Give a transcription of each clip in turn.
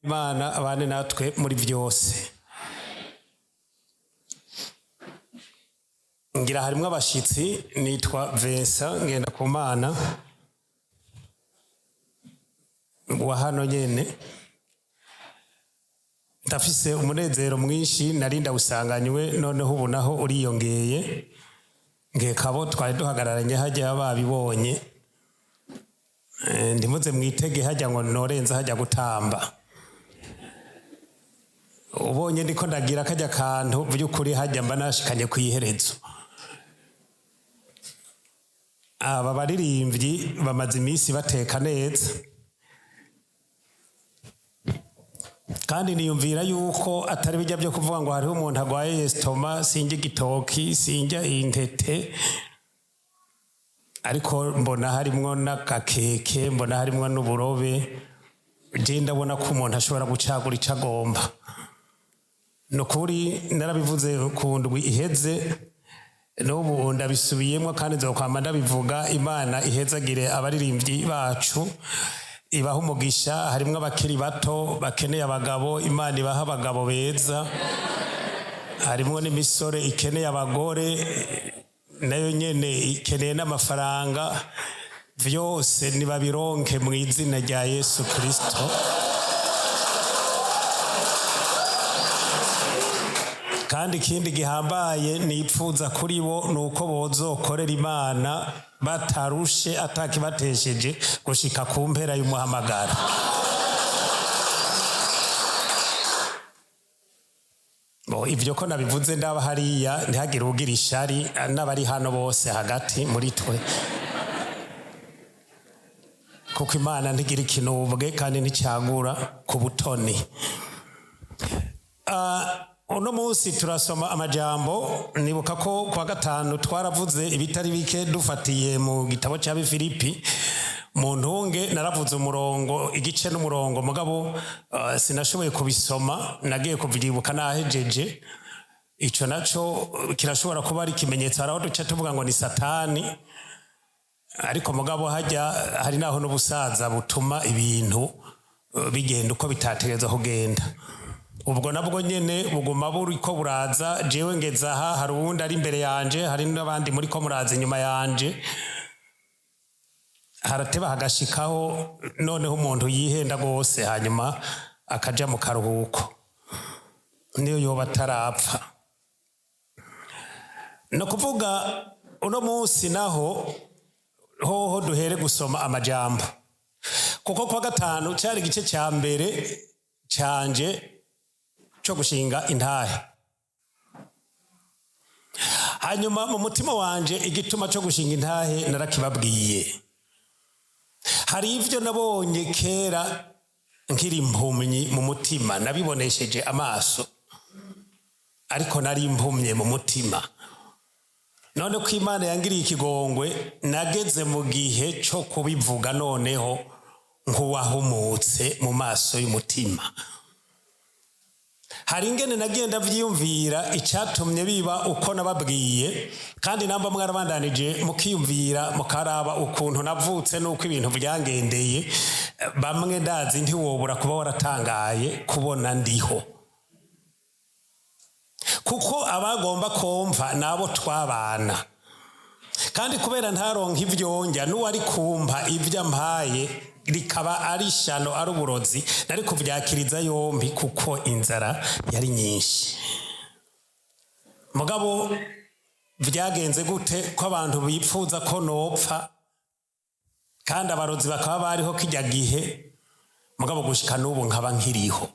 Imana abane natwe muri byose. Ngira harimwo abashitsi, nitwa Vincent Ngendakumana wa hano nyene. Ndafise umunezero mwinshi nari ndawusanganywe, noneho ubu naho uriyongeye. Nkeka abo twari duhagararanye hajya babibonye. Ntimuze mwitege hajya ngo norenza hajya gutamba. Ubonye ndiko ndagira kajya kantu by'ukuri hajya mba nashikanye kw'iherezo. Aba baririmbyi bamaze iminsi bateka neza, kandi niyumvira yuko atari bijya byo kuvuga ngo hariho umuntu agwaye esitoma, sinjya igitoki, sinjya intete, ariko mbona harimwo n'agakeke, mbona harimwo n'uburobe. Je ndabona ko umuntu ashobora gucagura ico agomba. Ni ukuri narabivuze ku ndwi iheze, n'ubu ndabisubiyemwo kandi nzokwama ndabivuga. Imana ihezagire abaririmbyi bacu, ibaha umugisha. Harimwo abakiri bato bakeneye abagabo, Imana ibaha abagabo beza. Harimwo n'imisore ikeneye abagore, nayo nyene ikeneye n'amafaranga. Vyose nibabironke mu izina rya Yesu Kristo. Kandi ikindi gihambaye nipfuza kuri bo ni uko bozokorera Imana batarushe, atakibatesheje, gushika ku mpera y'umuhamagara. Bo, ivyo ko nabivuze ndaba hariya ntihagire ugira ishari, n'abari hano bose hagati muri twe, kuko Imana ntigira ikinubwe kandi nticagura ku butoni. Uno munsi turasoma amajambo. Nibuka ko kuwa gatanu twaravuze ibitari bike dufatiye mu gitabo cya Filipi. Mu ntunge naravuze umurongo, igice n'umurongo, mugabo sinashoboye kubisoma, nagiye kubyibuka nahejeje. Ico naco kirashobora kuba ari ikimenyetso. Hari aho duca tuvuga ngo ni Satani, ariko mugabo hajya hari naho n'ubusaza butuma ibintu bigenda uko bitategerezwa kugenda. Ubwo nabwo nyene buguma buriko buraza. Jewe ngeze aha, hari uwundi ari imbere yanje, hari n'abandi muriko muraza inyuma yanje. Harateba hagashikaho noneho umuntu yihenda rwose, hanyuma akaja mu karuhuko niyo yoba atarapfa. Ni ukuvuga uno munsi naho hoho duhere gusoma amajambo, kuko kuwa gatanu cari igice ca mbere canje co gushinga intahe. Hanyuma mu mutima wanje igituma co gushinga intahe narakibabwiye. Hari ivyo nabonye kera nkiri impumyi mu mutima, nabibonesheje amaso, ariko nari impumye mu mutima. None ko Imana yangiriye ikigongwe, nageze mu gihe co kubivuga noneho nk'uwahumutse mu maso y'umutima. Hari ingene nagiye ndavyiyumvira icatumye biba uko nababwiye, kandi namba mwarabandanije mukiyumvira mukaraba ukuntu navutse n'uko ibintu vyangendeye, bamwe ndazi ntiwobura kuba waratangaye kubona ndiho, kuko abagomba kumva nabo twabana. Kandi kubera ntaronka ivyonjya, n'uwari kumpa ivyo ampaye rikaba ari ishano, ari uburozi, nari kuvyakiriza yombi, kuko inzara yari nyinshi. Mugabo vyagenze gute ko abantu bipfuza ko nopfa, kandi abarozi bakaba bariho kijya gihe, mugabo gushika n'ubu nkaba nkiriho?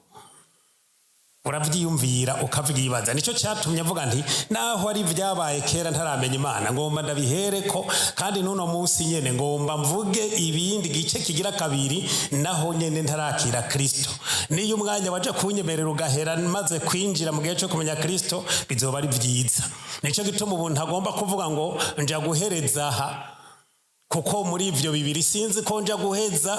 Uravyiyumvira ukavyibaza. Nico catumye avuga nti naho ari vyabaye kera ntaramenya Imana, ngomba ndabihereko, kandi n'uno munsi nyene ngomba mvuge ibindi gice kigira kabiri, naho nyene ntarakira Kristo. Niyo umwanya waje kunyemerera ugahera maze kwinjira mu gihe cyo kumenya Kristo, bizoba ari vyiza. Nico gituma ubu ntagomba kuvuga ngo nja guhereza aha, kuko muri ivyo bibiri sinzi ko nja guheza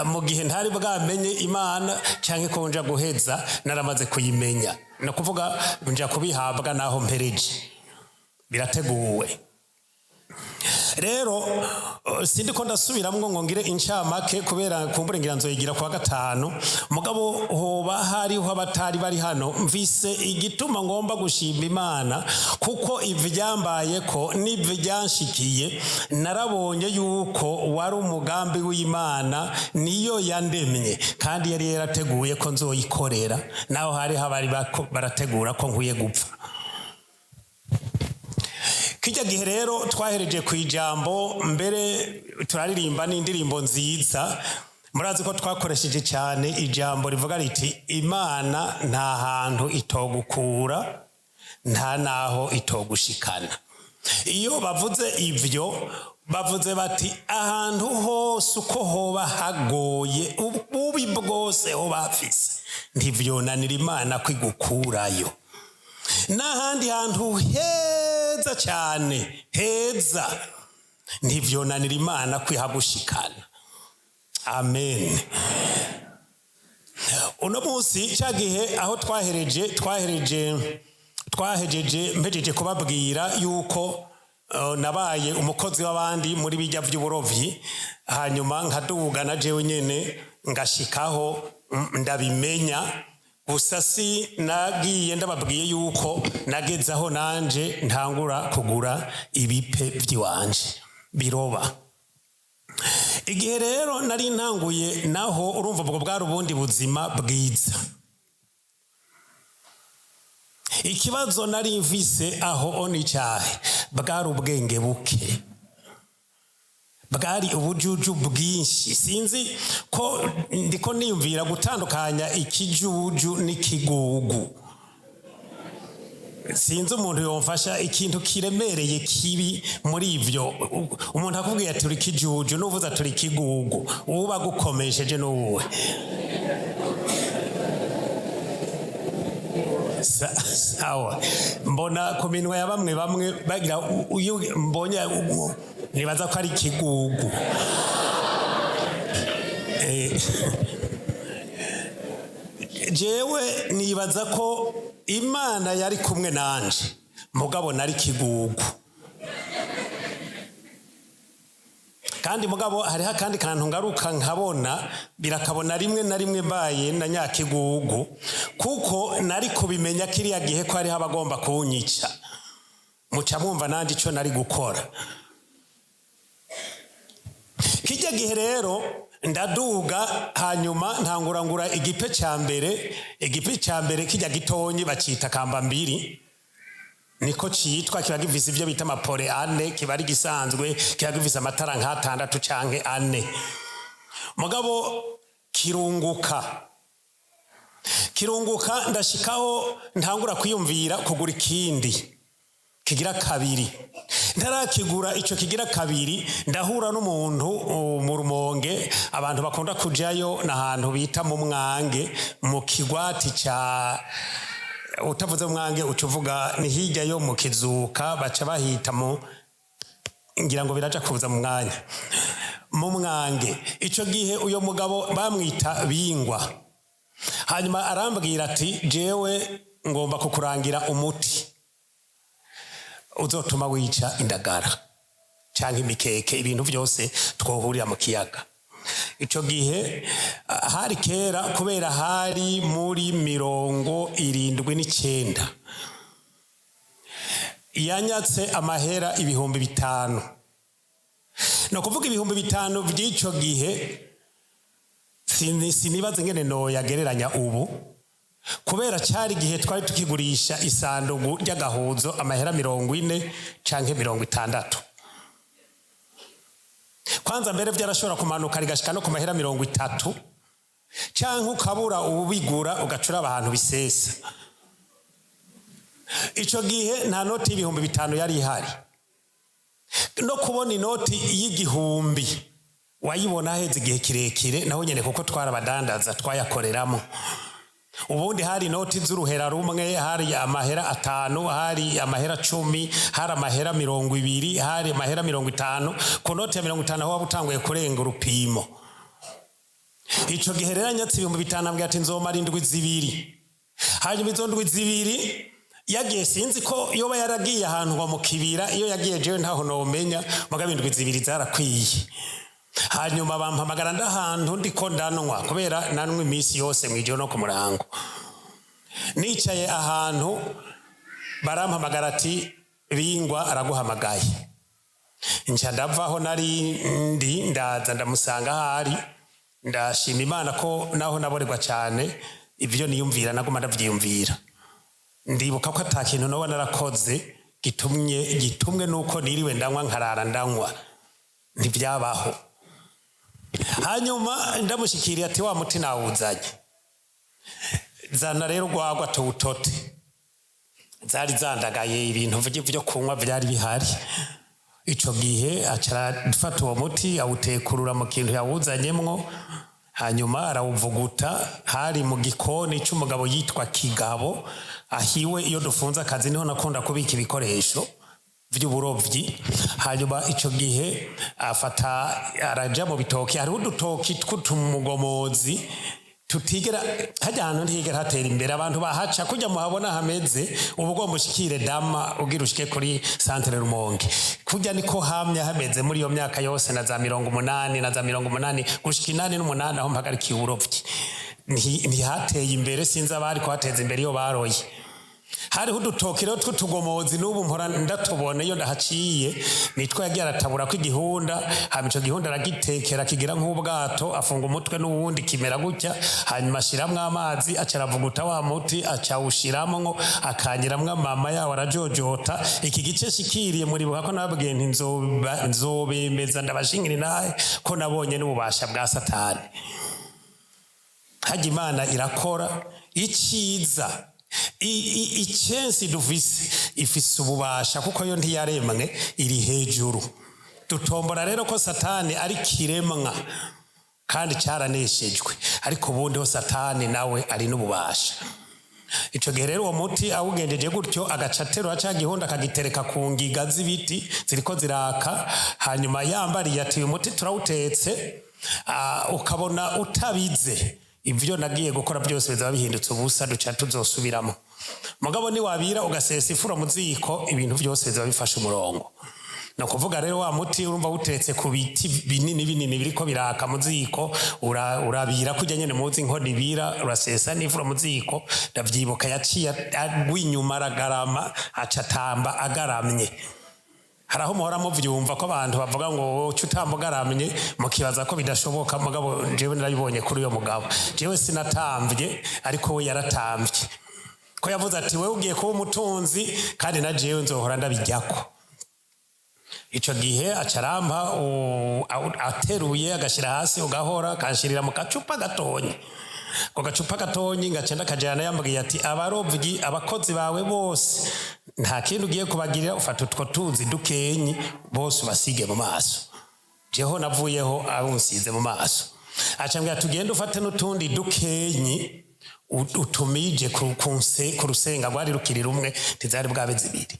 mu gihe ntari bwamenye Imana, canke ko nja guheza naramaze kuyimenya. Ni ukuvuga nja kubihabwa naho mpereje, birateguwe. Rero Sindiko ndasubiramwo ngo ngire incamake, kubera kumbure ngira nzoyigira kuwa gatanu. Mugabo hoba hariho abatari bari hano. Mvise igituma ngomba gushima Imana, kuko ivyambayeko n'ivyanshikiye narabonye yuko wari umugambi w'Imana. Niyo yandemye kandi yari yarateguye ko nzoyikorera, naho hari habari barategura ko nkwiye gupfa. Kijya gihe rero twahereje ku ijambo mbere, turaririmba n'indirimbo nziza. Murazi ko twakoresheje cyane ijambo rivuga riti: "Imana nta hantu itogukura, nta naho itogushikana." Iyo bavuze ivyo, bavuze bati ahantu hose uko hoba hagoye, ububi bwose hoba hafise, ntivyonanira Imana kwigukurayo. N'ahandi hantu heza cyane heza, ntivyonanira Imana kwihagushikana. Amen. Uno munsi, cya gihe aho twahereje, twahejeje mpejeje kubabwira yuko nabaye umukozi w'abandi muri bijya by'uburovyi, hanyuma nkaduga na jewe nyene ngashikaho, ndabimenya gusa. Si nagiye ndababwiye yuko nageze aho nanje ntangura kugura ibipe by'iwanje biroba. Igihe rero nari ntanguye, naho urumva ubwo bwari ubundi buzima bwiza. Ikibazo nari mvise aho ni cyahe? Bwari ubwenge buke, bwari ubujuju bwinshi. Sinzi ko ndiko niyumvira gutandukanya ikijuju n'ikigugu. Sinzi umuntu yomfasha ikintu kiremereye kibi muri ivyo. Umuntu akubwiye ati: "Uri kijuju", n'uvuze ati: "Uri kigugu", uba agukomesheje n'uwuwe? Sawa, mbona ku minwa ya bamwe bamwe bagira iyo mbonye nibaza ko ari ikigugu. Jewe nibaza ko Imana yari kumwe nanje, mugabo nari kigugu. Kandi mugabo hariho akandi kantu ngaruka nkabona birakabona rimwe na rimwe mbaye na nyakigugu, kuko nari kubimenya kiriya gihe ko hariho abagomba kunyica. Muca mwumva nanje ico nari gukora kijya gihe. Rero ndaduga, hanyuma ntangurangura igipe cya mbere. Igipe cya mbere kijya gitonyi bacita kambambiri, niko citwa. Kiba gifise ivyo bita amapore ane, kiba ari gisanzwe, kiba gifise amatara nk'atandatu canke ane. Mugabo kirunguka, kirunguka, ndashikaho ntangura kwiyumvira kugura ikindi kigira kabiri. Ntarakigura ico kigira kabiri, ndahura n'umuntu mu Rumonge. Abantu bakunda kujayo n'ahantu bita mu Mwange, mu kigwati ca, utavuze Mwange uca uvuga ni hirya yo mu Kizuka, baca bahita mu, ngira ngo biraja kuza mu mwanya, mu Mwange. Ico gihe uyo mugabo bamwita Bingwa. Hanyuma arambwira ati: "Jewe ngomba kukurangira umuti uzotuma wica indagara canke imikeke, ibintu byose twohurira mu kiyaga." Ico gihe hari kera, kubera hari muri 79. Yanyatse amahera 5000. Ni ukuvuga 5000 by'ico gihe, sinibaze ingene noyagereranya ubu, kubera cari igihe twari tukigurisha isandugu ry'agahuzo amahera 40 canke 60. Kwanza mbere byarashobora kumanuka rigashika no ku mahera 30, canke ukabura uwubigura, ugacura abantu bisesa. Ico gihe nta noti y'5000 yari ihari. No kubona inoti y'1000 wayibona haheze igihe kirekire, naho nyene kuko twarabadandaza twayakoreramo. Ubundi hari inoti z'uruhera rumwe, hari amahera 5, hari amahera 10, hari amahera 20, hari amahera 50. Ku noti ya 50 aho waba utanguye kurenga urupimo. Ico gihe rero anyatse 5000, ambwira ati: "Nzomara indwi 2." Hanyuma izo ndwi 2 Yagiye, sinzi ko yoba yaragiye ahantu ngo mu kibira. Iyo yagiye jewe ntaho nomenya, mugabo indwi 2 zarakwiye. Hanyuma bampamagara ndahantu ndiko ndanwa, kubera nanwa iminsi yose mw'ijoro no ku murango. Nicaye ahantu barampamagara ati: "Bingwa araguhamagaye." Nca ndavaho nari ndi, ndaza ndamusanga ahari. Ndashima Imana ko naho naborerwa cyane, ibyo niyumvira naguma ndavyiyumvira. Ndibuka ko ata kintu noba narakoze gitumwe nuko niriwe ndanywa, nkarara ndanywa, ntibyabaho. Hanyuma ndamushikiriye ati: "Wa muti nawuzanye, zana rero urwagwa tuwutote." Zari zandagaye, ibintu vyo kunywa vyari bihari ico gihe. Aca arafata uwo muti, awutekurura mu kintu yawuzanyemwo, hanyuma arawuvuguta. Hari mu gikoni c'umugabo yitwa Kigabo ahiwe. Iyo dufunze akazi niho nakunda kubika ibikoresho vy'uburovyi. Hanyuma ico gihe afata, araja mu bitoki. Hariho udutoki tw'utumugomozi tutigera hajya ahantu, ntigera hatera imbere. Abantu bahaca kujya muhabona hameze uba ugomba ushikire dama ugira ushike kuri centre Rumonge. Kujya niko hamya hameze muri iyo myaka yose, na za 80 na za 80 gushika 88 aho mpagarikiye uburovyi. Ntihateye imbere, sinzi abari kuhateza imbere iyo baroye. Hariho udutoki rero tw'utugomozi, n'ubu mpora ndatubona iyo ndahaciye. Nitwo yagiye aratabura ko igihunda. Hanyuma ico gihunda aragitekera kigira nk'ubwato, afunga umutwe n'uwundi kimera gutya. Hanyuma ashiramwo amazi, aca aravuguta wa muti, aca awushiramwo, akanyiramwo amama yawo, arajojota. Iki gice shikiriye, muribuka ko nababwiye nti nzobemeza ndabashingira inahe ko nabonye n'ububasha bwa Satani. Hajya Imana irakora iciza. Icensi dufise ifise ububasha, kuko yo ntiyaremwe, iri hejuru. Dutombora rero ko Satani ari kiremwa kandi cyaraneshejwe, ariko ubundi ho Satani nawe ari n'ububasha. Ico gihe rero uwo muti awugenjeje gutyo, agaca aterura ca gihunda, akagitereka ku ngiga z'ibiti ziriko ziraka. Hanyuma yambariye ati: "Uyu muti turawutetse, ukabona utabize, ivyo nagiye gukora byose bizaba bihindutse ubusa, duca tuzosubiramo. Mugabo niwabira ugasesa ifuro mu ziko, ibintu byose bizaba bifashe umurongo." Ni ukuvuga rero wa muti urumva wuteretse ku biti binini binini biriko biraka mu ziko, urabira kujya nyene muzi inkono ibira, urasesa n'ifuro mu ziko. Ndavyibuka yaciye agwa inyuma aragarama, aca atamba agaramye. Hari aho muhora muvyumva ko abantu bavuga ngo uca utamba ugaramye, mukibaza ko bidashoboka. Mugabo jewe narabibonye kuri uyo mugabo. Jewe sinatamvye, ariko we yaratamvye, ko yavuze ati: "Wewe ugiye kuba umutunzi, kandi na jewe nzohora ndabijyako." Ico gihe aca arampa, ateruye agashira hasi ugahora, akanshirira mu gacupa gatonyi. Ako gacupa gatonyi ngaca ndakajana. Yambwiye ati: "Abarovyi, abakozi bawe bose, nta kindi ugiye kubagirira, ufata utwo tuzi dukenyi bose ubasige mu maso." Jeho navuyeho abunsize mu maso. Aca ambwira: "Tugende ufate n'utundi dukenyi utumije ku rusenga." Rwari rukiri rumwe, ntizari bwabe zibiri.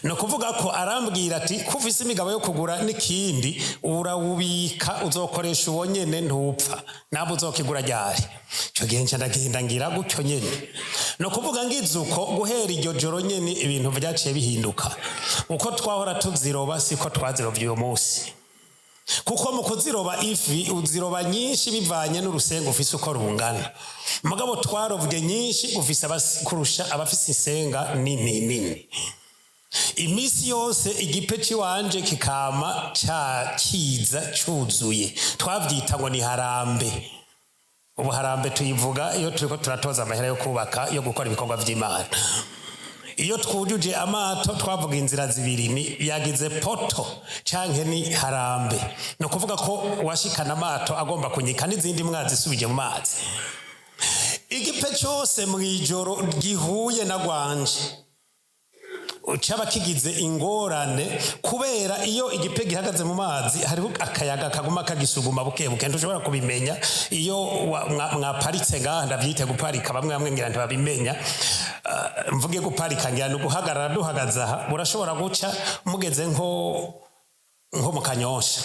Ni ukuvuga ko arambwira ati: "Ko ufise imigabo yo kugura n'ikindi, urawubika, uzokoresha uwo nyene, ntupfa ntabwo uzokigura ryari." Ico gihe nca ndagenda ngira gutyo nyene. Ni ukuvuga ngize uko, guhera iryo joro nyene ibintu vyaciye bihinduka. Uko twahora tuziroba siko twazirovye uyo munsi, kuko mu kuziroba ifi uziroba nyinshi bivanye n'urusenga ufise uko rungana. Mugabo twarovye nyinshi ufise kurusha abafise insenga nini nini. Iminsi yose igipe c'iwanje kikama ca kiza cuzuye. Twavyita ngo ni harambe. Ubu harambe tuyivuga iyo turiko turatoza amahera yo kubaka, yo gukora ibikorwa vy'Imana. Iyo twujuje amato twavuga inzira zibiri: ni yagize poto canke ni harambe. Ni ukuvuga ko washikana amato agomba kunyika n'izindi mwazisubije mu mazi. Igipe cose mw'ijoro gihuye na gwanje caba kigize ingorane, kubera iyo igipe gihagaze mu mazi hariho akayaga kaguma kagisuguma buke buke. Ntushobora kubimenya iyo mwaparitse ngaha. Ndavyite guparika, bamwe bamwe ngira ntibabimenya. Mvuge guparika, ngira ni uguhagarara. Duhagaze aha, burashobora guca mugeze nko mu Kanyosha.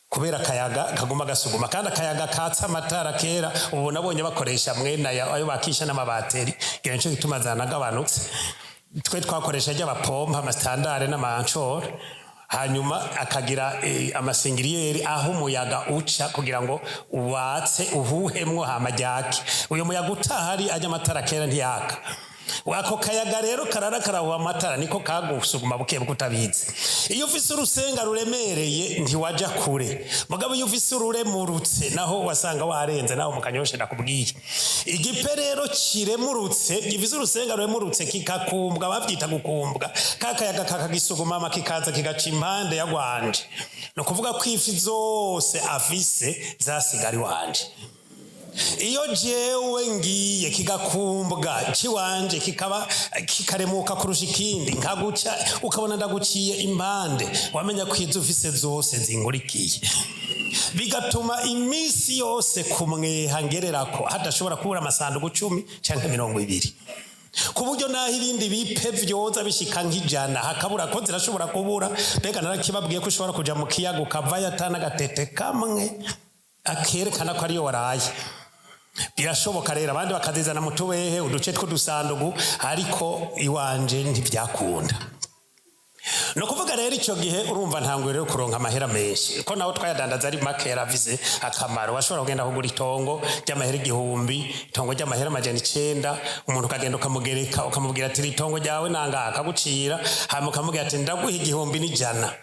Kubera akayaga kaguma gasuguma, kandi akayaga katsa amatara kera. Ubu nabonye bakoresha mwene aya ayo bakisha n'amabateri, ngira nico gituma zanagabanutse. Twe twakoresha ry'abapompa ama standard n'amanshoro, hanyuma akagira ama singulières aho umuyaga uca kugira ngo uwatse, uhuhemwo, hama ryake. Uyo muyaga utahari, ajya amatara kera ntiyaka. Ako kayaga rero karara karahuha amatara, niko kagusuguma buke buke utabizi. Iyo ufise urusenga ruremereye ntiwaja kure, mugabo iyo ufise ururemurutse naho wasanga warenze. Naho mu Kanyosha, ndakubwiye, igipe rero kiremurutse, gifise urusenga ruremurutse, kikakumbwa, bavyita gukumbwa, ka kayaga kakagisugumama, kikaza kigaca impande ya gwanje. Ni ukuvuga ko ifi zose afise zasigara iwanje. Iyo jewe ngiye kigakumbwa ciwanje, kikaba kikaremuka kurusha ikindi, nkaguca ukabona ndaguciye impande, wamenya ko izo ufise zose zingurikiye. Bigatuma iminsi yose kumweha ngererako hadashobora kubura amasanduku 10 canke 20, ku buryo naho ibindi bipe vyoza bishika nk'ijana hakabura ko zirashobora kubura. Mbega narakibabwiye ko ushobora kuja mu kiyaga ukavayo ata n'agatete kamwe akerekana ko ariyo waraye? Birashoboka rero, abandi bakazizana mu tubehe, uduce tw'udusandugu, ariko iwanje ntibyakunda. Ni ukuvuga rero icyo gihe urumva ntango rero kuronka amahera menshi, ko nawe twayadandaza ari make, yaravize akamaro. Washobora kugenda kugura itongo ry'amahera 1000, itongo ry'amahera 900, umuntu ukagenda ukamugereka, ukamubwira ati: "Iri itongo ryawe nangaha," akagucira, hanyuma ukamubwira ati: "Ndaguha 1100."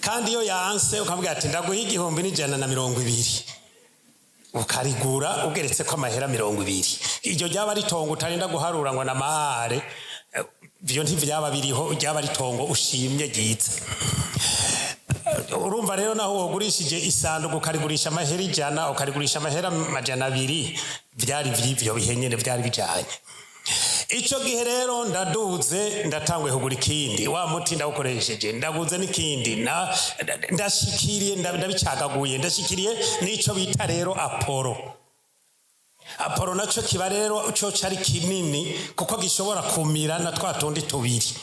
Kandi iyo yanse ukamubwira ati: "Ndaguha 1120," ukarigura ugeretse ko amahera 20. Iryo ryaba ari itongo utarinda guharura ngo namahare, ivyo ntivyaba biriho, ryaba ari itongo ushimye ryiza. Urumva rero naho wogurishije isanduku, ukarigurisha amahera 100, ukarigurisha amahera 200, vyari vy'ivyo bihe nyene vyari bijanye. Ico gihe rero ndaduze, ndatanguye kugura ikindi, wa muti ndawukoresheje, ndaguze n'ikindi, ndashikiriye, ndabicagaguye, ndashikiriye n'ico bita rero Apollo. Apollo naco kiba rero co cari kinini, kuko gishobora kumira na twa tundi tubiri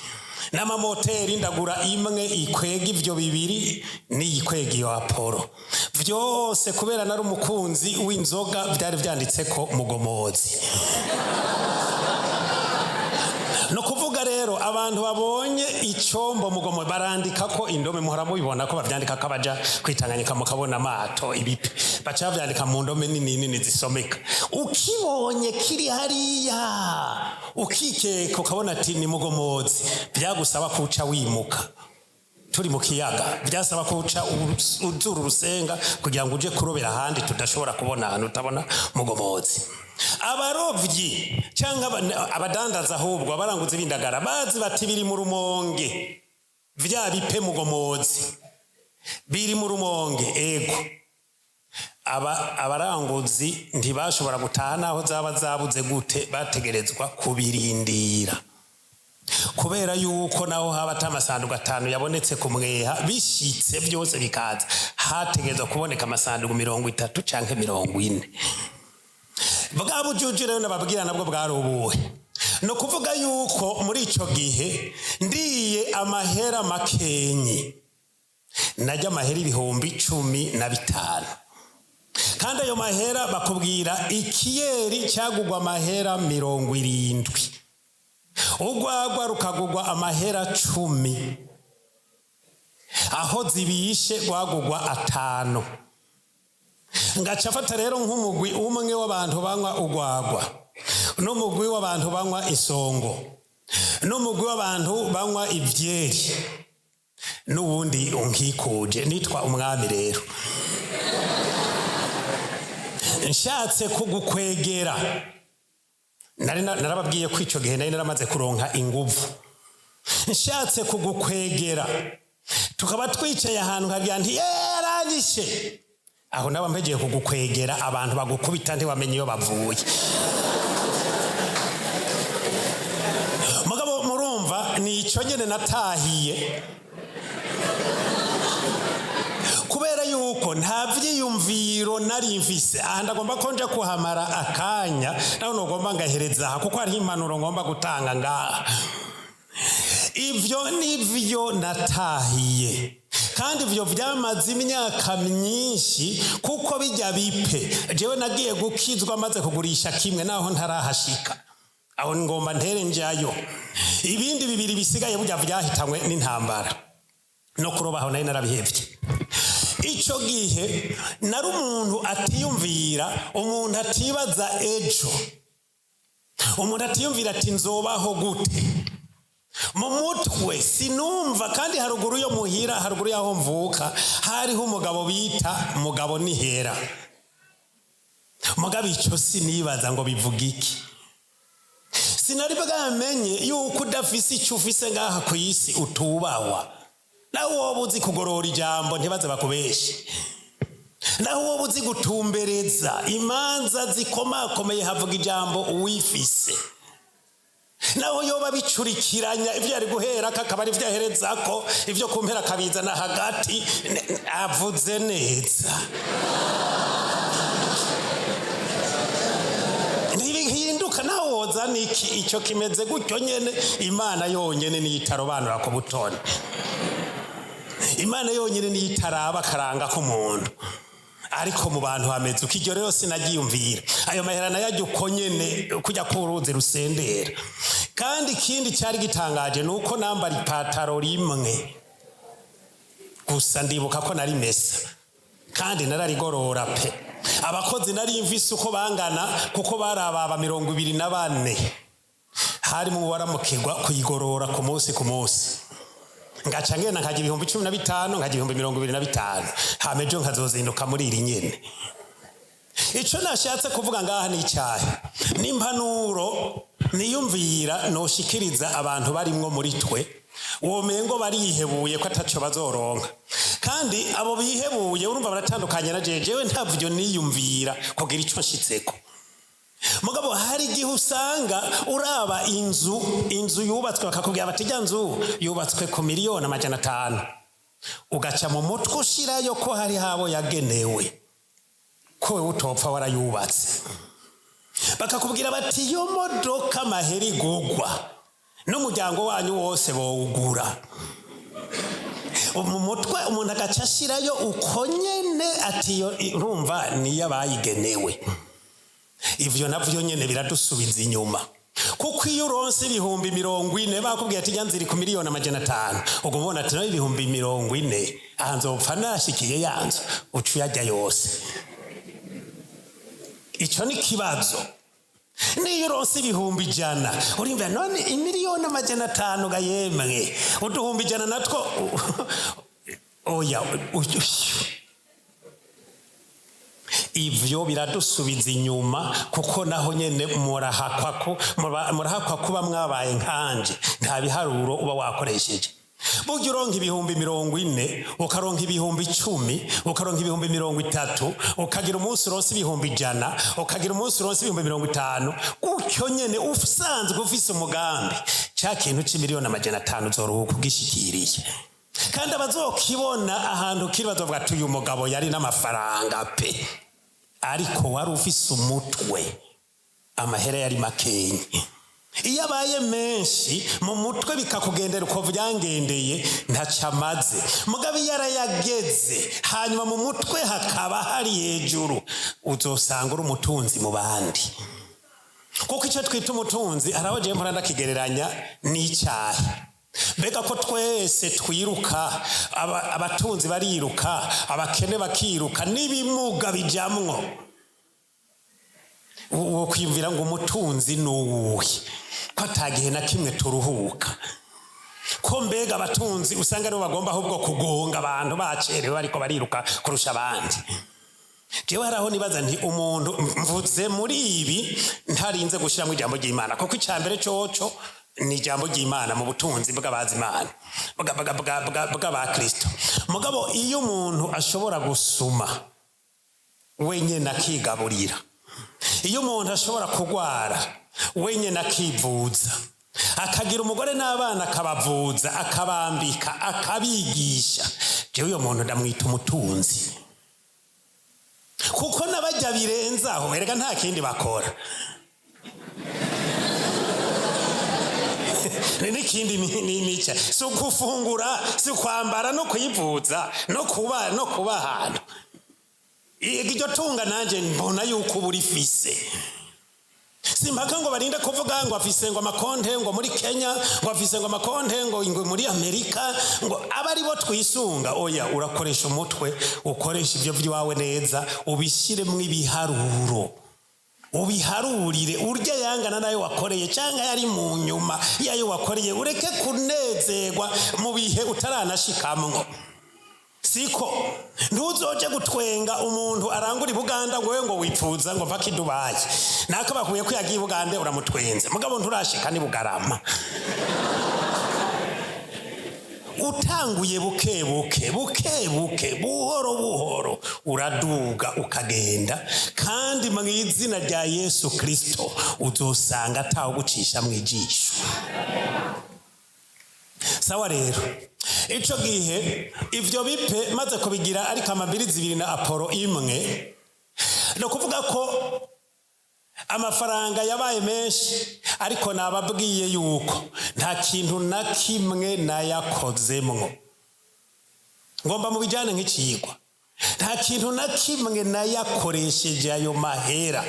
n'amamoteri. Ndagura imwe ikwega ivyo bibiri n'iyikwega iyo Apollo, vyose kubera nari umukunzi w'inzoga, vyari vyanditseko Mugomozi. Ni ukuvuga rero abantu babonye icombo Mugomo barandika ko indome, muhora mubibona ko bavyandika ko abaja kwitanganyika mukabona amato ibipe, baca bavyandika mu ndome nini nini zisomeka. Ukibonye kiri hariya ukikeka, ukabona ati ni Mugomozi, vyagusaba kuca wimuka. Turi mu kiyaga, byasaba ko uca uzura urusenga kugira ngo uje kurobera ahandi tudashobora kubona, ahantu utabona Mugomozi. Abarovyi cyangwa abadandaza, ahubwo abaranguzi b'indagara, bazi bati biri mu Rumonge, vya bipe Mugomozi biri mu Rumonge. Ego, abaranguzi ntibashobora gutaha naho zaba zabuze gute, bategerezwa kubirindira, kubera yuko naho haba ata amasanduku atanu yabonetse ku mweha, bishitse byose bikaza, hategerezwa kuboneka amasanduku 30 canke 40. Bwa bujuju rero nababwira nabwo bwari ubuhe? Ni ukuvuga yuko muri ico gihe ndiye amahera makenyi, najya amahera 15,000, kandi ayo mahera bakubwira ikiyeri cyagugwa amahera 70, urwagwa rukagugwa amahera 10, aho zibishe rwagugwa 5. Ngaca afata rero nk'umugwi umwe w'abantu banywa urwagwa, n'umugwi w'abantu banywa isongo, n'umugwi w'abantu banywa ivyeri, n'uwundi unkikuje. Nitwa umwami rero, nshatse kugukwegera, nari narababwiye ko ico gihe nari naramaze kuronka inguvu, nshatse kugukwegera tukaba twicaye ahantu, nkagira nti: "Yaranyishe," aho naba mpegeye kugukwegera, abantu bagukubita ntiwamenye iyo bavuye. Mugabo murumva ni ico nyene natahiye, kubera yuko nta vyiyumviro nari mfise. Aha ndagomba ko nja kuhamara akanya, naho nogomba ngahereza aha, kuko hariho impanuro ngomba gutanga ngaha. Ivyo nivyo natahiye. Kandi ivyo vyamaze imyaka myinshi, kuko bijya bipe jewe nagiye gukizwa maze kugurisha kimwe, naho ntarahashika aho ngomba ntere njayo. Ibindi bibiri bisigaye burya vyahitanywe n'intambara no kuroba, aho nari narabihevye. Ico gihe nari umuntu atiyumvira, umuntu atibaza ejo, umuntu atiyumvira ati nzobaho gute. Mu mutwe sinumva. Kandi haruguru yo muhira, haruguru y'aho mvuka, hariho umugabo bita Mugabo Nihera. Mugabo icyo sinibaza ngo bivuga iki. Sinari bwamenye yuko udafise icyo ufise ngaha ku isi utubawa. Nawe woba uzi kugorora ijambo, ntibaze bakubeshe. Naho woba uzi gutumbereza imanza zikomakomeye, havuga ijambo uwifise. Naho yoba bicurikiranya, ibyo yari guhera akaba ari byo aherezako, ibyo kumpera akabizana hagati, avuze neza ntibihinduka. Nawe woza niki, icyo kimeze gutyo nyene. Imana yonyene niyo itarobanura ku butoni. Imana yonyene niyo itaraba akaranga k'umuntu, ariko mu bantu hameze uko. Iryo rero sinagiyumvira. Ayo mahera nayo ajya uko nyene, kujya k'uruzi rusendera. Kandi ikindi cyari gitangaje ni uko nambara ipataro rimwe gusa. Ndibuka ko nari mesa kandi nararigorora pe. Abakozi nari mvise uko bangana, kuko bari ababa 24, harimo uwaramukirwa kuyigorora ku munsi ku munsi. Ngaca ngenda nkajya 15,000, nkajya 25,000, hama ejo nkazozinduka muri iri nyene. Ico nashatse kuvuga ngaha ni icyahe? N'impanuro niyumvira noshikiriza abantu barimwo muri twe womengo barihebuye ko ataco bazoronka. Kandi abo bihebuye urumva baratandukanye na jewe. Ntavyo niyumvira kugira ico nshitseko. Mugabo hari igihe usanga uraba inzu yubatswe, bakakubwira bati ijya nzu yubatswe ku 500,000,000, ugaca mu mutwe ushirayo ko hari habo yagenewe, ko wewe utopfa warayubatse. Bakakubwira bati iyo modoka amahera igugwa n'umuryango wanyu wose bowugura. Mu mutwe umuntu agaca ashirayo uko nyene, ati iyo urumva niyo abayigenewe. Ivyo navyo nyene biradusubiza inyuma, kuko iyo uronse 40,000, bakubwiye ati nziri ku 500,000,000, ubwo ubona ati nayo 40,000 aha nzopfa nashikiye ya nzu, uca uyarya yose. Ico ni kibazo. Niyo uronse 100,000, urimva none 500,000,000 ga yemwe, 100,000 natwo oya. Ivyo biradusubiza inyuma, kuko naho nyene murahakwa kuba mwabaye nkanje, nta biharuro uba wakoresheje. Burya uronka 40,000, ukaronka 10,000, ukaronka 30,000, ukagira umunsi uronse 100,000, ukagira umunsi uronse 50,000, gutyo nyene usanzwe ufise umugambi, ca kintu c'500,000,000 uzoruhuka ugishikiriye. Kandi abazokibona ahantu kiri bazovuga ati uyu mugabo yari n'amafaranga pe, ariko wari ufise umutwe amahera yari makenye. Iyo abaye menshi mu mutwe bikakugendera uko vyangendeye, ntaco amaze. Mugabo iyo arayageze hanyuma mu mutwe hakaba hari hejuru, uzosanga uri umutunzi mu bandi. Kuko icyo twita umutunzi, hari aho jewe mpora ndakigereranya n'icyaha. Mbega ko twese twiruka, abatunzi bariruka, abakene bakiruka, n'ibimuga bijamwo, wo kwiyumvira ngo umutunzi ni uwuhe, ko atagihe na kimwe turuhuka? Ko mbega abatunzi usanga aribo bagomba ahubwo kugonga abantu bacerewe, ariko bariruka kurusha abandi? Jewe hari aho nibaza nti umuntu mvuze muri ibi ntarinze gushyiramo ijambo ry'Imana, kuko icya mbere coco ni ijambo ry'Imana mu butunzi bw'abazi Imana, bw'abakristo. Mugabo iyo umuntu ashobora gusuma wenyine akigaburira, iyo umuntu ashobora kugwara wenyine akivuza, akagira umugore n'abana akabavuza, akabambika, akabigisha, jewe uyo muntu ndamwita umutunzi. Kuko n'abajya birenzaho erega nta kindi bakora. N'ikindi ni si ukufungura, si ukwambara no kwivuza no kuba ahantu. Iryo tunga nanjye mbona yuko uba urifise. Simpaka ngo barinde kuvuga ngo afise ngo amakonte ngo muri Kenya, ngo afise ngo amakonte ngo muri Amerika, ngo abe ari bo twisunga. Oya, urakoresha umutwe, ukoresha ibyo by'iwawe neza, ubishyiremo ibiharuro, ubiharurire urya yangana nayo wakoreye cyangwa yari mu nyuma yayo wakoreye. Ureke kunezerwa mu bihe utaranashikamwo. Siko ntuzoje gutwenga umuntu arangura i Buganda ngo we ngo wipfuza ngo mpaka i Dubayi. Nako bakuye ko yagiye i Bugande, uramutwenze, mugabo nturashika ni Bugarama. Utanguye buke buke, buke buke, buhoro buhoro, uraduga ukagenda. Kandi mu izina rya Yesu Kirisito uzosanga atawugucisha mu ijisho. Sawa rero, ico gihe ivyo bipe maze kubigira, ariko amabiri 2 na aporo 1, ni ukuvuga ko amafaranga yabaye menshi. Ariko nababwiye yuko nta kintu na kimwe nayakozemwo. Ngomba mu bijyane nk'ikigwa, nta kintu na kimwe nayakoresheje ayo mahera,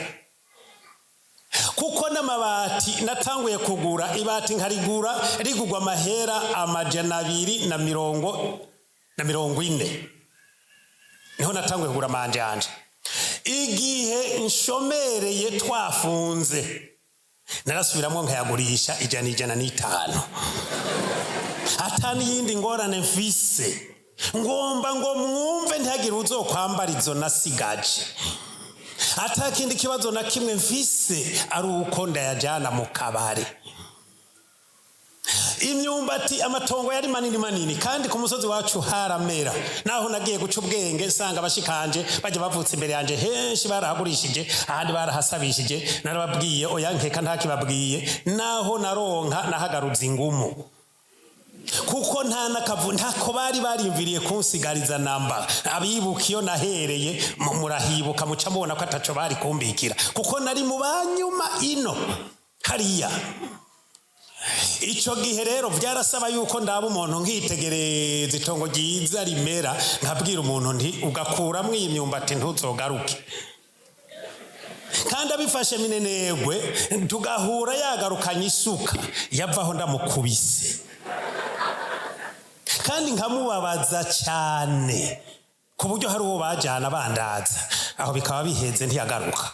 kuko n'amabati natanguye kugura, ibati nkarigura rigurwa amahera 240, niho natanguye kugura amanjanja. Igihe nshomereye twafunze, narasubiramwo nkayagurisha 100, 105, ata n'iyindi ngorane mfise. Ngomba ngo mwumve, ntihagire uzokwambara izo nasigaje, ata kindi kibazo na kimwe mfise, ari uko ndayajyana mu kabare. Imyumbati, amatongo yari manini manini, kandi ku musozi wacu haramera. Naho nagiye guca ubwenge nsanga abashikanje bajya bavutse imbere yanje henshi barahagurishije, ahandi barahasabishije. Narababwiye oya, nkeka ntakibabwiye. Naho naronka nahagaruza ingumu, kuko nta n'akavu ntako bari barimviriye kunsigariza namba. Abibuka iyo nahereye murahibuka, muca mubona ko ataco bari kumbikira, kuko nari mu banyuma ino hariya. Ico gihe rero byarasaba yuko ndaba umuntu, nkitegereza itongo ryiza rimera, nkabwira umuntu nti: "Ugakuramwo iyi myumbati ntuzogaruke." Kandi abifashe minenegwe, tugahura yagarukanye isuka, yavaho ndamukubise kandi nkamubabaza cyane, ku buryo hari uwo bajyana bandaza aho, bikaba biheze, ntiyagaruka.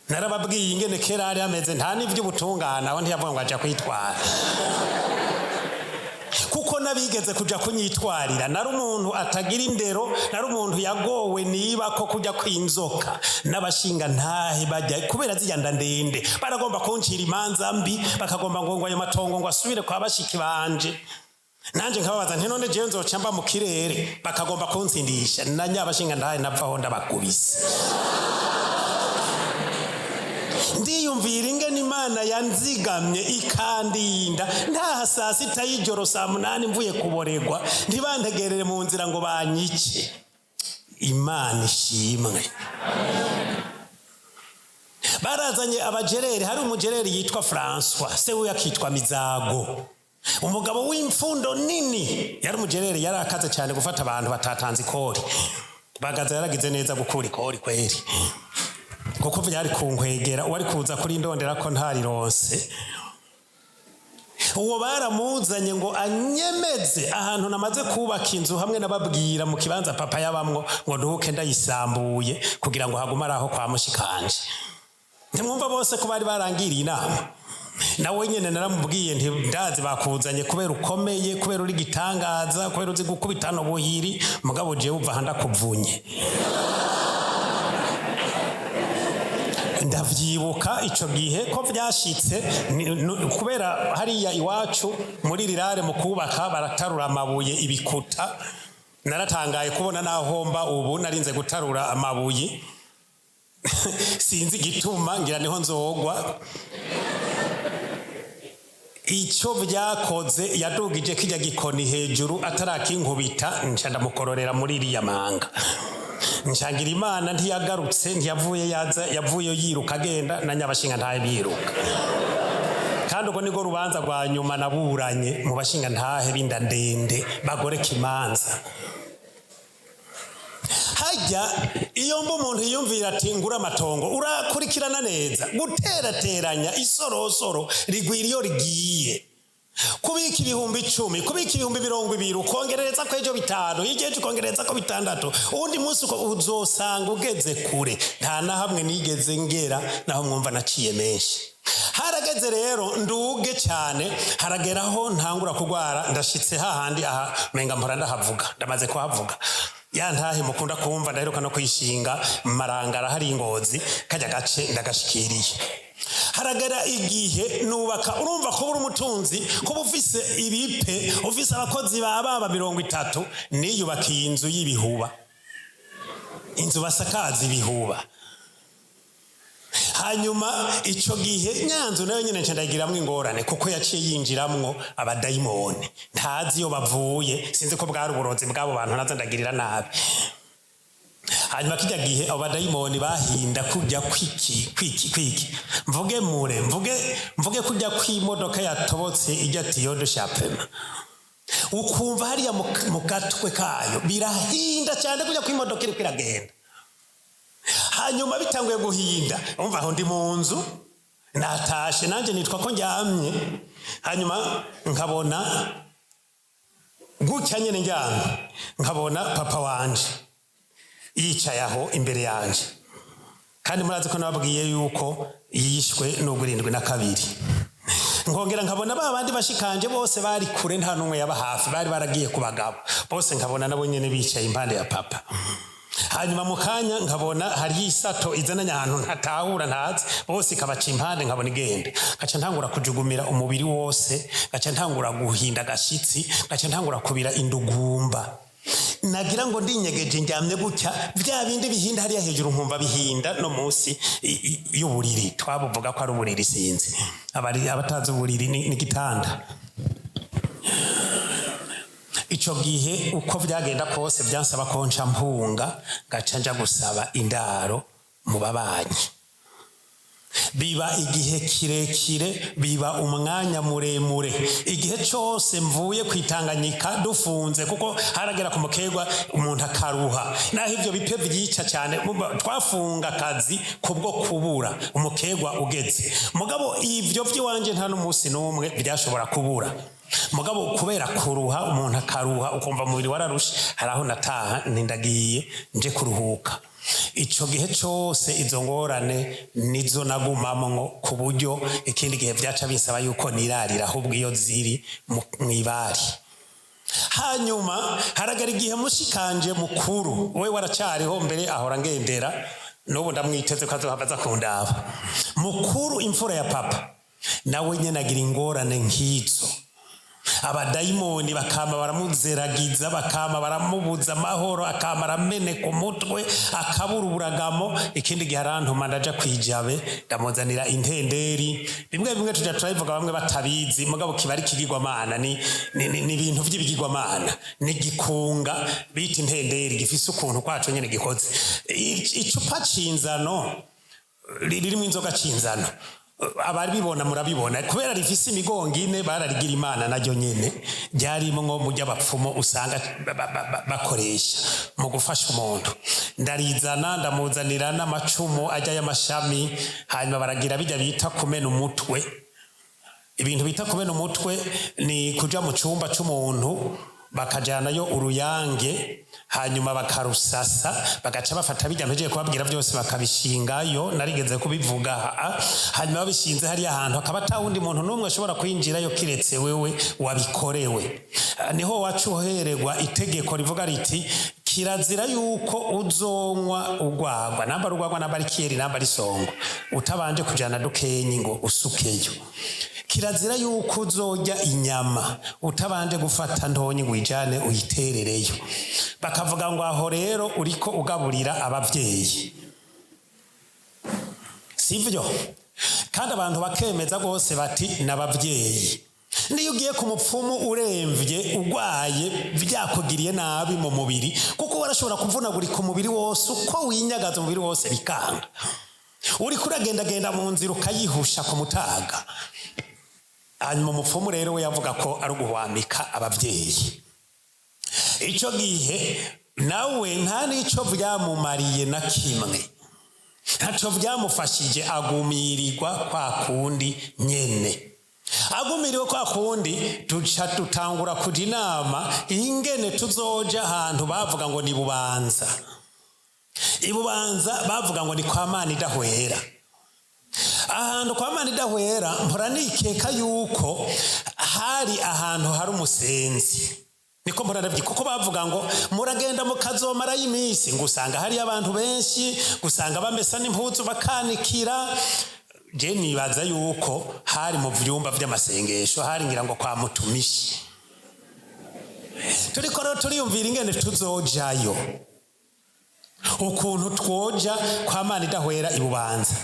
Narababwiye ingene kera hari hameze, nta n'iby'ubutungane aho, ntiyavuga ngo ajya kwitwara, kuko n'abigeze kuja kunyitwarira, nari umuntu atagira indero, nari umuntu yagowe niba ko kujya kw'inzoka n'abashinga ntahe bajya kubera zirya nda ndende, baragomba kuncira imanza mbi, bakagomba ngo ayo matongo ngo asubire kwa bashiki banje. Nanje nkababaza nti: "None jewe nzoca mba mu kirere?" Bakagomba kunsindisha na nyabashinga ntahe, navaho ndabakubise. Ndiyumvira ingene Imana yanzigamye ikandinda, ntaha saa 6 y'ijoro, saa 8 mvuye kuboregwa, ntibantegerere mu nzira ngo banyice. Imana ishimwe. Barazanye abajereri. Hari umujereri yitwa Francois, se we akitwa Mizago, umugabo w'imfundo nini. Yari umujereri, yari akaze cyane gufata abantu batatanze ikori. Bagaza yaragize neza gukura ikori kweri, kuko byari kunkwegera uwari kuza kuri ndondera ko ntarironse. Uwo baramuzanye ngo anyemeze ahantu namaze kubaka inzu, hamwe nababwira mu kibanza papa yabamwo, ngo nduhuke ndayisambuye kugira ngo hagume ari aho kwa mushikanje. Ntimwumva bose ko bari barangiriye inama? Nawe nyene naramubwiye nti: "Ndazi bakuzanye kubera ukomeye, kubera uri gitangaza, kubera uzi gukubitana ubuhiri, mugabo jewe uva aha ndakuvunye." Ndavyibuka ico gihe ko vyashitse kubera hariya iwacu muri rirare mu kubaka baratarura amabuye ibikuta. Naratangaye kubona nahomba ubu narinze gutarura amabuye, sinzi igituma, ngira niho nzogwa. Icyo byakoze, yadugije kijya gikoni hejuru atarakinkubita, nca ndamukororera muri iriya manga. Nshangira Imana ntiyagarutse, ntiyavuye yaza, yavuye yiruka agenda na nyabashinga ntaye biruka. Kandi ubwo nibwo rubanza rwa nyuma naburanye mu bashinga ntahe b'inda ndende bagoreka imanza. Hajya iyo mba umuntu yiyumvira ati ngura amatongo, urakurikirana neza guterateranya isorosoro rigwira iyo rigiye, kubika 10,000, kubika 20,000, ukongerereza ko ejo 5, hirya ejo ukongerereza ko 6, uwundi munsi uko uzosanga ugeze kure. Nta na hamwe nigeze ngera naho mwumva naciye menshi. Harageze rero nduge cyane, harageraho ntangura kurwara. Ndashitse hahandi aha menga mpora ndahavuga, ndamaze kuhavuga. Ya ntahe mukunda kumva ndaheruka no kwishinga Marangara hari Ingozi, kajya gace ndagashikiriye. Haragera igihe nubaka. Urumva kuba uri umutunzi, kuba ufise ibipe, ufise abakozi ba baba 30. Niyubakiye inzu y'ibihuba, inzu basakaza ibihuba. Hanyuma ico gihe nyanzu nayo nyene nca ndayigiramwo ingorane, kuko yaciye yinjiramwo abadayimoni ntazi iyo bavuye. Sinzi ko bwari uburozi bw'abo bantu naza ndagirira nabi. Hanyuma kijya gihe abo badayimoni bahinda kujya kwiki kwiki kwiki, mvuge mure mvuge mvuge, kujya kw'imodoka yatobotse ijya tuyau d'échappement, ukumva hariya mu gatwe kayo birahinda cyane, kujya kw'imodoka iriko iragenda. Hanyuma bitanguye guhinda, umva aho ndi mu nzu natashe, nanjye nitwa ko ndyamye. Hanyuma nkabona gutya nyene ndyamye, nkabona papa wanje yicaye aho imbere yanje. Kandi murazi ko nababwiye yuko yishwe n'ubwo 72. Nkongera nkabona ba bandi bashikanje bose bari kure, nta n'umwe yaba hafi, bari baragiye ku bagabo bose. Nkabona nabo nyene bicaye impande ya papa. Hanyuma mu kanya nkabona hariyo isato izananye ahantu ntatahura ntazi, bose ikabaca impande, nkabona igenda. Ngaca ntangura kujugumira umubiri wose, ngaca ntangura guhinda agashitsi, ngaca ntangura kubira indugumba. Nagira ngo ndinyegeje ndyamye gutya, bya bindi bihinda hariya hejuru nkumva bihinda no munsi y'uburiri. Twabuvuga ko ari uburiri, sinzi abari abatazi uburiri ni igitanda. Ico gihe uko vyagenda kose vyansaba ko nca mpunga, ngaca nja gusaba indaro mu babanyi. Biba igihe kirekire, biba umwanya muremure. Igihe cose mvuye kwitanganyika dufunze, kuko haragera ku mukerwa umuntu akaruha, naho ivyo bipe vyica cyane. Twafunga akazi kubwo kubura umukerwa ugeze. Mugabo ivyo vy'iwanje nta n'umunsi n'umwe vyashobora kubura. Mugabo kubera kuruha, umuntu akaruha ukumva umubiri wararushe, hari aho nataha ntindagiye nje kuruhuka. Ico gihe cose izo ngorane nizo nagumamwo, ku buryo ikindi gihe vyaca binsaba yuko nirarira ahubwo iyo ziri mw'ibari. Hanyuma haragara igihe mushikanje mukuru, we waracariho mbere, ahora ngendera n'ubu ndamwiteze ko azohava aza kundaba. Mukuru, imfura ya papa, nawe nyene agira ingorane nk'izo. Abadayimoni bakama baramuzeragiza, bakama baramubuza amahoro, akama arameneka umutwe, akabura uburagamo. Ikindi gihe arantuma, ndaja kwijabe, ndamuzanira intenderi. Bimwe bimwe tuja turabivuga bamwe batabizi, mugabo kiba ari ikigirwamana, ni ibintu vy'ibigirwamana, ni igikunga bita intenderi gifise ukuntu kwaco nyene gikoze. Icupa c'inzano ririmo inzoga c'inzano, abaribibona murabibona, kubera rifise imigongo ine bararigira imana. Naryo nyene ryarimwo mu by'abapfumu usanga bakoresha mu gufasha umuntu. Ndarizana, ndamuzanira n'amacumu ajya y'amashami. Hanyuma baragira bijya bita kumena umutwe. Ibintu bita kumena umutwe ni kuja mu cumba c'umuntu, bakajanayo uruyange, hanyuma bakarusasa, bagaca bafata bijya mpejeje kubabwira byose bakabishingayo. Narigeze kubivuga aha. Hanyuma babishinze hariya hantu, hakaba ata wundi muntu n'umwe ashobora kwinjirayo kiretse wewe wabikorewe. Niho waca uhererwa itegeko rivuga riti kirazira yuko uzonywa urwagwa, namba ari urwagwa, namba ari kiyeri, namba ari songo, utabanje kujana dukenyi ngo usukeyo. Kirazira yuko uzorya inyama utabanje gufata ntonyi ngo uyijane uyiterereyo. Bakavuga ngo aho rero uriko ugaburira abavyeyi, sivyo? Kandi abantu bakemeza rwose bati n'abavyeyi. Niyo ugiye ku mupfumu uremvye, urwaye, byakugiriye nabi mu mubiri, kuko warashobora kuvunagurika umubiri wose, uko winyagaza umubiri wose bikanga, uriko uragendagenda mu nzira ukayihusha ku mutaga. Hanyuma umupfumu rero we yavuga ko ari uguhwamika ababyeyi. Icyo gihe nawe nta n'icyo byamumariye na kimwe, ntacyo byamufashije, agumirirwa kwa kundi nyene. Agumiriwe kwa kundi, duca dutangura kuja inama ingene tuzoja ahantu bavuga ngo ni Bubanza. Ibubanza bavuga ngo ni kwa Mana idahwera. Ahantu kwa Mana idahwera, mpora nikeka yuko hari ahantu hari umusenzi, niko mpora ndavyi, kuko bavuga ngo muragenda mukazomarayo iminsi, ngo usanga hariyo abantu benshi, gusanga bamesa n'impuzu bakanikira. Je nibaza yuko hari mu vyumba vy'amasengesho, hari ngira ngo kwa mutumishi. Turiko rero turiyumvira ingene tuzojayo, ukuntu twoja kwa Mana idahwera Ibubanza.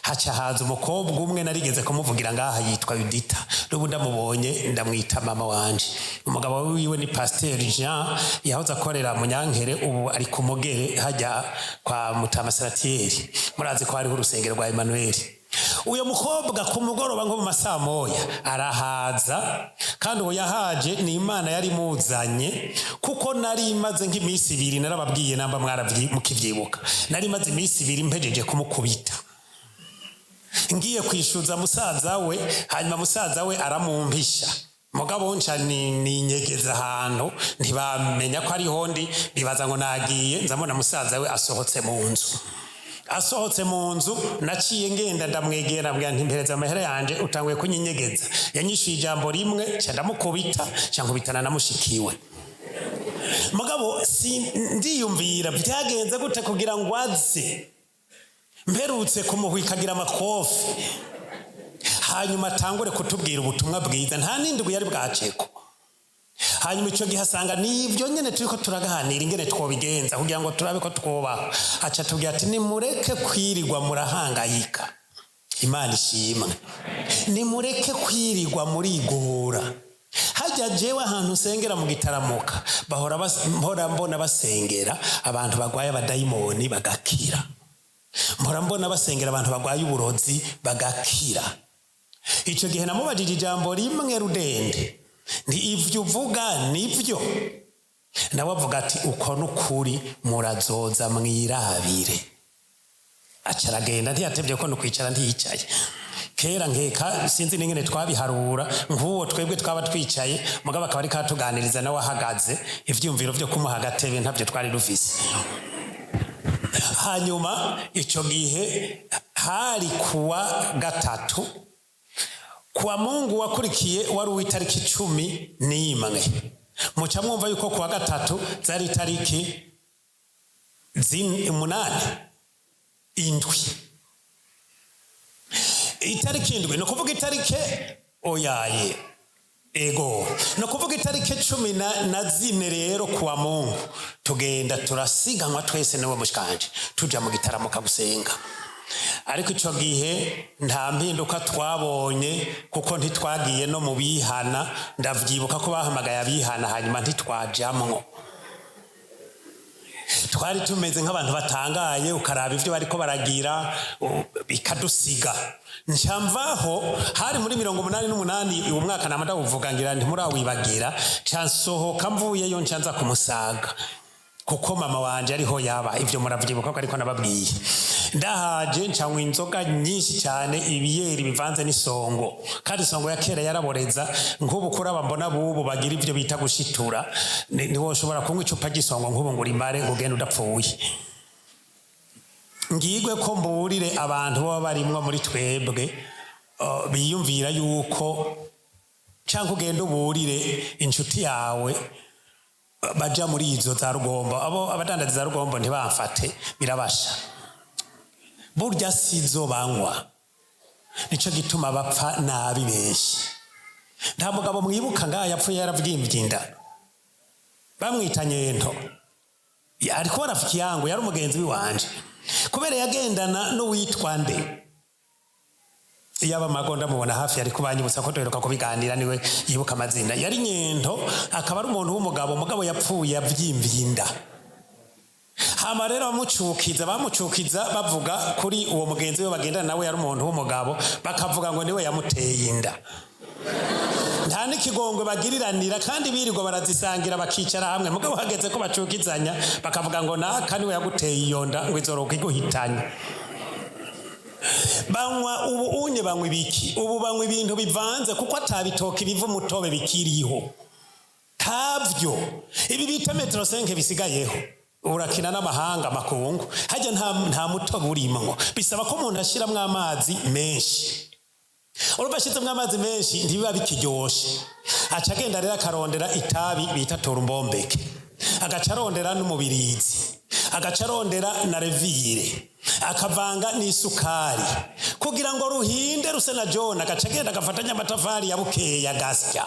Haca haza umukobwa umwe narigeze kumuvugira ngaha, yitwa Yudita. N'ubu ndamubonye ndamwita mama wanje. Umugabo wiwe ni Pasiteri Jean, yahoze akorera Munyankere, ubu ari ku Mugere hajya kwa Mutama Saratiyeri. Murazi ko hariho urusengero rwa Emanuel. Uyo mukobwa ku mugoroba nko mu masaa 1 arahaza, kandi uwo yahaje ni Imana yari muzanye, kuko nari imaze nk'iminsi 2, narababwiye namba mukivyibuka, nari imaze iminsi 2 mpejeje kumukubita, ngiye kwishuza musaza we. Hanyuma musaza we aramumpisha, mugabo nca ninyegeza ahantu, ntibamenya ko ariho ndi, bibaza ngo nagiye. Nzamubona musaza we asohotse mu nzu. Asohotse mu nzu, naciye ngenda ndamwegera, mbwira nti: "Mpereza amahera yanje, utanguye kunyinyegeza." Yanyishuye ijambo rimwe, nca ndamukubita, nca nkubitana na mushikiwe. Mugabo si ndiyumvira byagenze gute kugira ngo aze, mperutse kumuhwikagira amakofi, hanyuma atangure kutubwira ubutumwa bwiza, nta n'indwi yari bwaceko. Hanyuma icyo gihe asanga nibyo nyine turiko turaganira ingene twobigenza kugira ngo turabe ko twubaho. Aca tubwira ati: "Nimureke kwirirwa murahangayika." Imana ishimwe. "Nimureke kwirirwa murigora." Hajya jewe ahantu usengera mu Gitaramuka, bahora mpora mbona basengera abantu bagwaye abadayimoni bagakira, mpora mbona basengera abantu bagwaye uburozi bagakira. Icyo gihe namubajije ijambo rimwe rudende, nti: "Ivyo uvuga nibyo?" Nawe avuga ati: "Uko n'ukuri, murazoza mwirabire." Aca aragenda, ntiyatevye ko nukwicara ntiyicaye. Kera nkeka sinzi n'ingene twabiharura, nk'uwo twebwe twaba twicaye, mugabo akaba ariko aratuganiriza nawe ahagaze, ivyiyumviro vyo kumuha agatebe ntabyo twari dufise. Hanyuma ico gihe hari kuwa gatatu, kuwa Mungu wakurikiye wari uw'itariki 11. Muca mwumva yuko kuwa gatatu zari itariki 8, 7, itariki 7, ni ukuvuga itariki, oyaye, ego, ni ukuvuga itariki 14. Rero kuwa Mungu tugenda turasiganwa twese niwe mushikanje, tuja mu Gitaramuka gusenga. Ariko ico gihe nta mpinduka twabonye, kuko ntitwagiye no mu bihana. Ndavyibuka ko bahamagaye abihana, hanyuma ntitwajamwo. Twari tumeze nk'abantu batangaye, ukaraba ibyo bariko baragira bikadusiga. Ncamvaho, hari muri 88, uwo mwaka nama ndawuvuga ngira ntimurawibagira. Nca nsohoka, mvuyeyo nca nza kumusaga, kuko mama wanje ariho yaba. Ibyo muravyibuka ko ariko nababwiye. Ndahaje ncanywa inzoga nyinshi cyane, ibiyeri bivanze n'isongo, kandi isongo ya kera yaraboreza. Nk'ubu kuraba mbona bubu bagira ibyo bita gushitura, ntiwoshobora kunywa icupa ry'isongo nk'ubu ngo urimare ngo ugende udapfuye. Ngigwe ko mburire abantu baba barimwo muri twebwe, biyumvira yuko, cyangwa ugenda uburire inshuti yawe baja muri izo za rugombo, abo abadandaza za rugombo ntibamfate, birabasha. Burya sizo banywa, nico gituma bapfa nabi benshi. Nta mugabo mwibuka ngaha yapfuye yaravyimbye inda, bamwita Nyento? Ariko rafiki yangu, yari umugenzi wiwanje, kubera yagendana n'uwitwa nde? Yaba mago ndamubona hafi, yari kubanyibutsa ko duheruka kubiganira, niwe yibuka amazina. Yari Nyento, akaba ari umuntu w'umugabo, umugabo yapfuye avyimvye inda. Hama rero bamucukiza bavuga kuri uwo mugenzi we bagendana nawe, yari umuntu w'umugabo, bakavuga ngo niwe yamuteye inda. Nta n'ikigongwe bagiriranira, kandi birirwa barazisangira, bakicara hamwe. Mugabo hageze ko bacukizanya, bakavuga ngo naka niwe yaguteye iyo nda, ngo izoroka iguhitanye. Banywa ubu unye, banywa ibiki ubu? Banywa ibintu bivanze, kuko atabitoki biva umutobe bikiriho, tabyo. Ibi bita metero 5 bisigayeho, urakina n'amahanga makungu hajya, nta mutobe urimwo. Bisaba ko umuntu ashiramwo amazi menshi. Urumva, ashizemwo amazi menshi ntibiba bikiryoshe. Aca agenda rero akarondera itabi bita turumbombeke, agaca arondera n'umubirizi, agaca arondera na levure, akavanga n'isukari kugira ngo ruhinde ruse na jone. Agaca agenda agafatanya amatafari ya bukeya, agasya,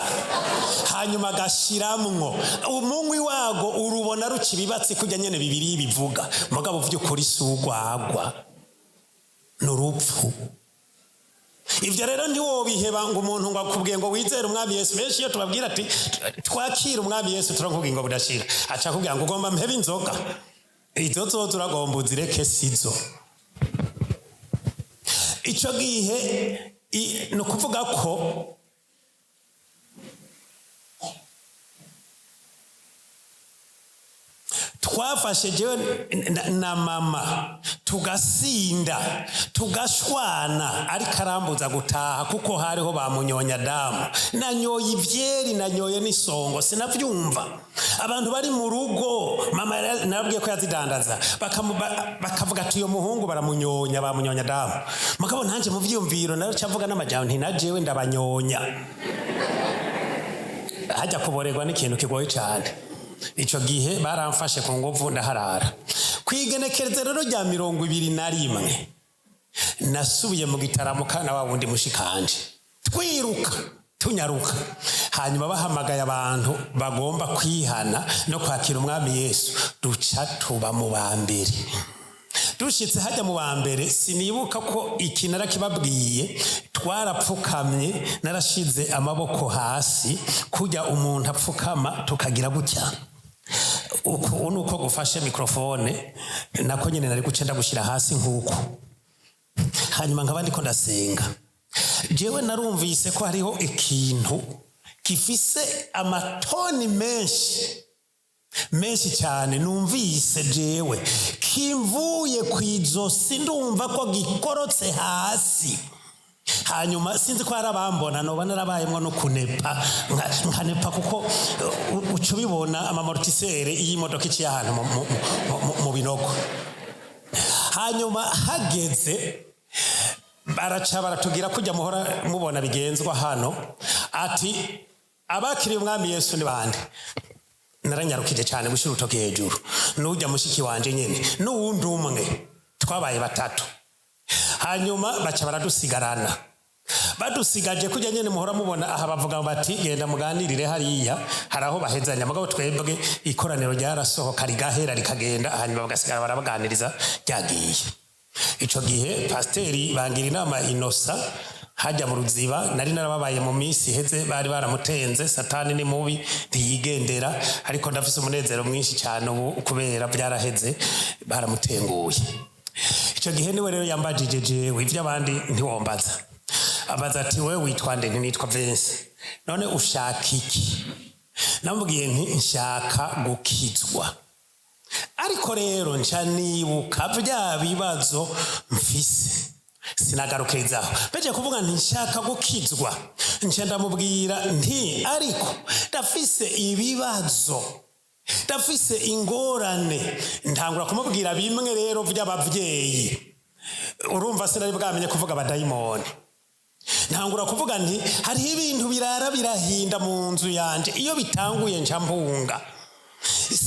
hanyuma agashiramwo umunywi wago. Urubona ruca ibibatsi kurya nyene bibiri bivuga. Mugabo vy'ukuri si urwagwa, ni urupfu. Ibyo rero ntiwobiheba ngo umuntu ngo akubwiye ngo wizere Umwami Yesu. Benshi iyo tubabwira ati twakire Umwami Yesu, turakubwira ngo budashira, aca akubwira ngo ugomba mpebe inzoga. Izo zozo uragomba uzireke, sizo. Icyo gihe ni ukuvuga ko twafashe jewe na mama, tugasinda, tugashwana, ariko arambuza gutaha kuko hariho bamunyonya damu. Nanyoye ivyeri, nanyoye n'isongo, sinavyumva. Abantu bari mu rugo, mama narabwiye ko yazidandaza, bakavuga ati uyo muhungu baramunyonya, bamunyonya damu. Mugabo nanje mu vyiyumviro naracavuga n'amajambo nti na jewe ndabanyonya. Hajya kuborerwa n'ikintu kigoye cyane. Icyo gihe baramfashe ku nguvu, ndaharara. Ku igenekerezo rero rya 21, nasubiye mu gitaramuka na wa wundi mushikanje, twiruka tunyaruka. Hanyuma bahamagaye abantu bagomba kwihana no kwakira Umwami Yesu, duca tuba mu ba mbere. Dushitse hajya mu ba mbere, sinibuka ko iki narakibabwiye, twarapfukamye, narashize amaboko hasi kujya umuntu apfukama, tukagira gutya. Uku ni uko gufashe mikrofone, nako nyine nari guca ndagushyira hasi nk'uko, hanyuma nkaba ndiko ndasenga. Jewe narumvise ko hariho ikintu gifise amatoni menshi menshi cyane. Numvise jewe kimvuye ku izosi, ndumva ko gikorotse hasi. Hanyuma sinzi ko hari abambona, noba narabayemwo no kunepa, nkanepa, kuko uca ubibona ama amortisseur iyo imodoka iciye ahantu mu binogo. Hanyuma hageze baraca baratubwira kujya muhora mubona bigenzwa hano, ati abakiriye Umwami Yesu ni bande? Naranyarukije cyane gushyira urutoki hejuru, n'ujya mushiki wanje nyine n'uwundi umwe, twabaye batatu. Hanyuma baca baradusigarana. Badusigaje kujya nyine muhora mubona aha, bavuga bati genda muganirire hariya, hari aho bahezanya. Mugabo twebwe ikoraniro ryarasohoka rigahera rikagenda, hanyuma bagasigara barabaganiriza ryagiye. Ico gihe pasiteri bangira inama Inosa hajya mu Ruziba, nari narababaye mu minsi iheze, bari baramutenze. Satani ni mubi, ntiyigendera. Ariko ndafise umunezero mwinshi cyane ubu kubera byaraheze, baramutenguye. Icyo gihe niwe rero yambajije jewe iby'abandi ntiwombaza. Abaza ati wewe witwa nde? Nti nitwa Vensi. None ushaka iki? Namubwiye nti nshaka gukizwa. Ariko rero nca nibuka bya bibazo mfise, sinagarukirizaho mbeje kuvuga nti nshaka gukizwa. Nca ndamubwira nti ariko ndafise ibibazo, ndafise ingorane. Ntangura kumubwira bimwe rero by'ababyeyi. Urumva, sinari bwamenye kuvuga abadayimoni. Ntangura kuvuga nti hariho ibintu birara birahinda mu nzu yanje, iyo bitanguye nca mpunga.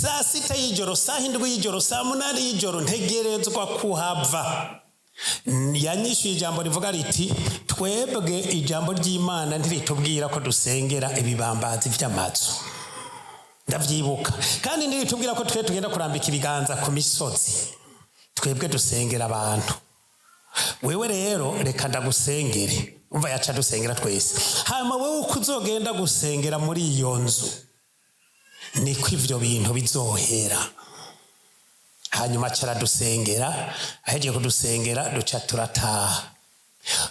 Saa 6 y'ijoro, saa 7 y'ijoro, saa 8 y'ijoro, ntegerezwa kuhava. Yanyishuye ijambo rivuga riti twebwe ijambo ry'Imana ntiritubwira ko dusengera ibibambazi by'amazu. Ndabyibuka. Kandi ntiritubwira ko twe tugenda kurambika ibiganza ku misozi. Twebwe dusengera abantu. Wewe rero reka ndagusengere. Umva, yaca dusengera twese. Hanyuma wewe uko uzogenda gusengera muri iyo nzu, niko ivyo bintu bizohera. Hanyuma aca aradusengera. Ahejeje kudusengera, duca turataha.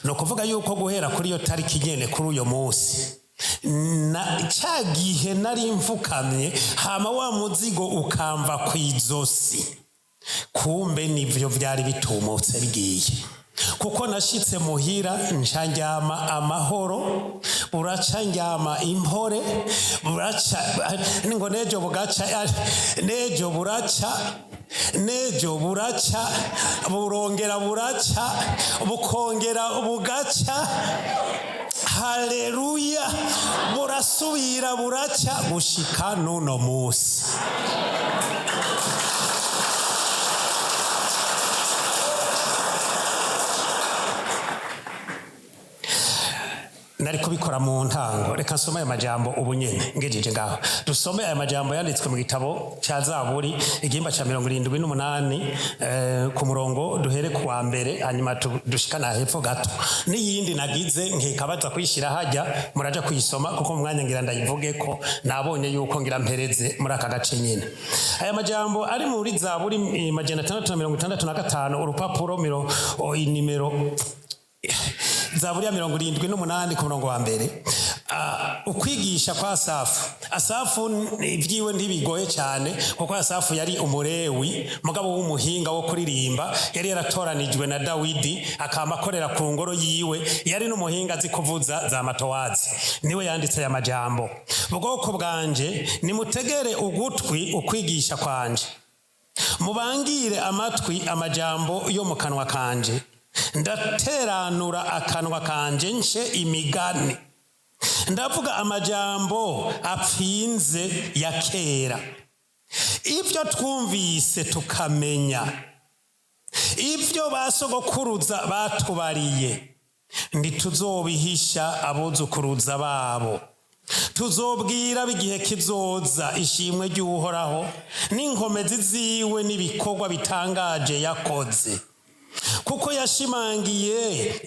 Ni ukuvuga yuko guhera kuri iyo tariki nyene, kuri uyo munsi, na cya gihe nari mfukamye, hama wa muzigo ukamva ku izosi, kumbe nivyo vyari bitumutse bigiye, kuko nashitse muhira nca ndyama amahoro, buraca ndyama impore, buraca ngo nejo bugaca, nejo buraca, nejo buraca, burongera buraca, bukongera bugaca, haleluya, burasubira buraca gushika n'uno musi. Nari kubikora mu ntango. Reka nsome aya majambo ubu nyene ngejeje ngaho. Dusome aya majambo yanditswe mu gitabo cya Zaburi, igihimba cya 78, ku murongo duhere ku wa mbere, hanyuma dushikana hepfo gato. N'iyindi nagize nkeka baza kuyishyira hajya, muraja kuyisoma, kuko mu mwanya ngira ndayivuge ko nabonye yuko ngira mpereze muri aka gace nyene. Aya majambo ari muri Zaburi 665, urupapuro inimero Zaburi ya 78 ku murongo wa mbere. Ukwigisha kwa Asafu. Asafu ibyiwe ntibigoye cyane, kuko Asafu yari umurewi mugabo w'umuhinga wo kuririmba, yari yaratoranijwe na Dawidi akama akorera ku ngoro yiwe, yari n'umuhinga azi kuvuza za matowazi. Niwe yanditse aya majambo: "Bwoko bwanje, nimutegere ugutwi ukwigisha kwanje, mubangire amatwi amajambo yo mu kanwa kanje. Ndateranura akanwa kanje nce imigani, ndavuga amajambo apfinze ya kera, ibyo twumvise tukamenya, ibyo basogokuruza batubariye. Ntituzobihisha abuzukuruza babo, tuzobwira b'igihe kizoza ishimwe ry'Uhoraho n'inkomezi ziwe n'ibikorwa bitangaje yakoze, kuko yashimangiye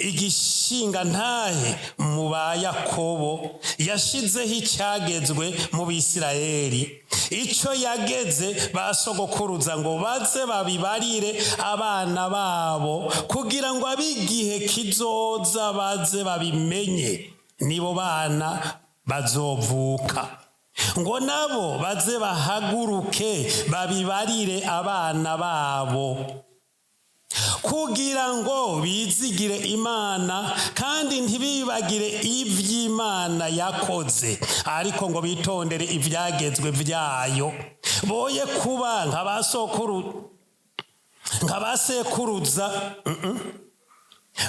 igishinga ntahe mu ba Yakobo, yashizeho icyagezwe mu Bisirayeli, icyo yageze ba sogokuruza ngo baze babibarire abana babo, kugira ngo ab'igihe kizoza baze babimenye, nibo bana bazovuka, ngo nabo baze bahaguruke babibarire abana babo, kugira ngo bizigire Imana kandi ntibibagire iby'Imana yakoze, ariko ngo bitondere ibyagezwe byayo, boye kuba nka ba sokuru, nka ba sekuruza,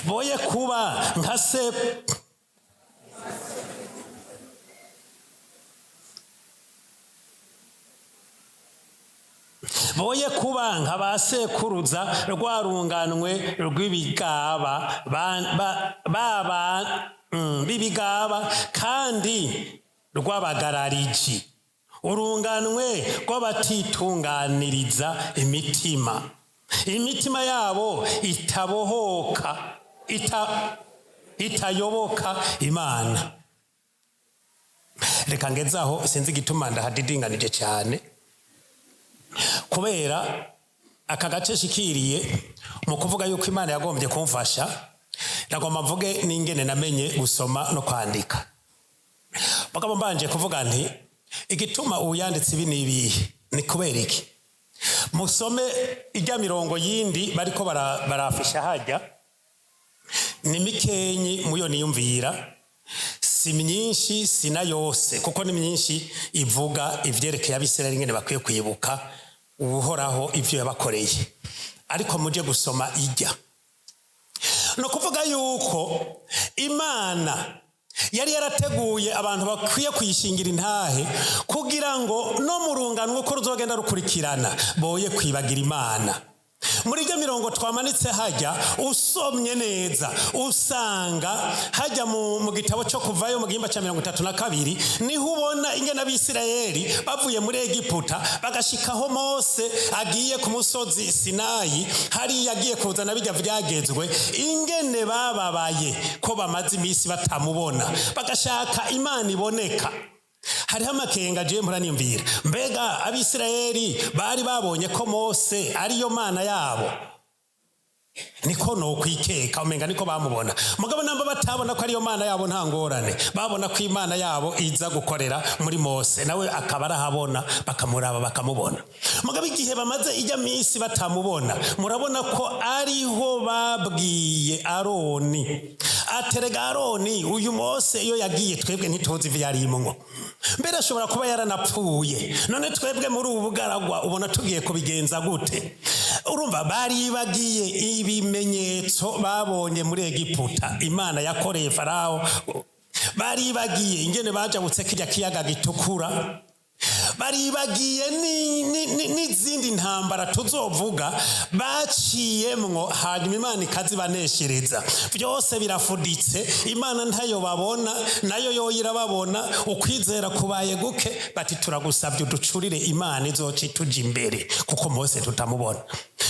boye kuba nka se boye kuba nka ba sekuruza, rwa runganwe rw'ibigaba b'ibigaba kandi rw'abagarariji, urunganwe rw'abatitunganiriza imitima, imitima yabo itabohoka, itayoboka Imana." Reka ngezaho, sinzi igituma ndahadidinganije cyane, kubera aka gace shikiriye mu kuvuga yuko Imana yagombye kumfasha. Nagomba mvuge n'ingene namenye gusoma no kwandika. Bagabo, mbanje kuvuga nti igituma ubu yanditse ibi n'ibihe ni kubera iki? Musome ijya mirongo yindi bariko barafisha hajya, ni mikenyi muyo niyumvira, si myinshi, si na yose, kuko ni myinshi ivuga ivyerekeye Abisirayeli ingene bakwiye kwibuka Uhoraho ivyo yabakoreye. Ariko muje gusoma ijya, ni ukuvuga yuko Imana yari yarateguye abantu bakwiye kuyishingira intahe, kugira ngo no mu rungano uko ruzogenda rukurikirana boye kwibagira Imana. Muri ibyo mirongo twamanitse hajya, usomye neza usanga hajya mu gitabo cyo Kuvayo, mu gihimba cya 32, niho ubona ingene Abisirayeli bavuye muri Egiputa bagashikaho Mose agiye ku musozi Sinayi, hariya agiye kuzana bijya byagezwe, ingene bababaye ko bamaze iminsi batamubona, bagashaka Imana iboneka. Hariho amakenga agiye muraniyumvira: mbega Abisirayeli bari babonye ko Mose ariyo Mana yabo? Niko nokwikeka, umenga niko bamubona. Mugabo namba batabona ko ariyo Mana yabo, nta ngorane. Babona ko Imana yabo iza gukorera muri Mose, nawe akaba arahabona, bakamuraba, bakamubona. Mugabo igihe bamaze ijya minsi batamubona, murabona ko ariho babwiye Aroni aterega: "Aroni, uyu Mose iyo yagiye twebwe ntituzi ivyo yarimwo, mbere ashobora kuba yaranapfuye. None twebwe muri ubu bugaragwa ubona tugiye kubigenza gute?" Urumva baribagiye ibimenyetso babonye muri Egiputa Imana yakoreye Farawo, baribagiye ingene bajabutse kirya kiyaga Gitukura, baribagiye n'izindi ntambara tuzovuga baciyemwo, hanyuma Imana ikazibaneshereza. Byose birafuditse, Imana ntayo babona, nayo yoyo irababona. Ukwizera kubaye guke. Bati: "Turagusabye uducurire Imana izoca ituja imbere, kuko Mose tutamubona."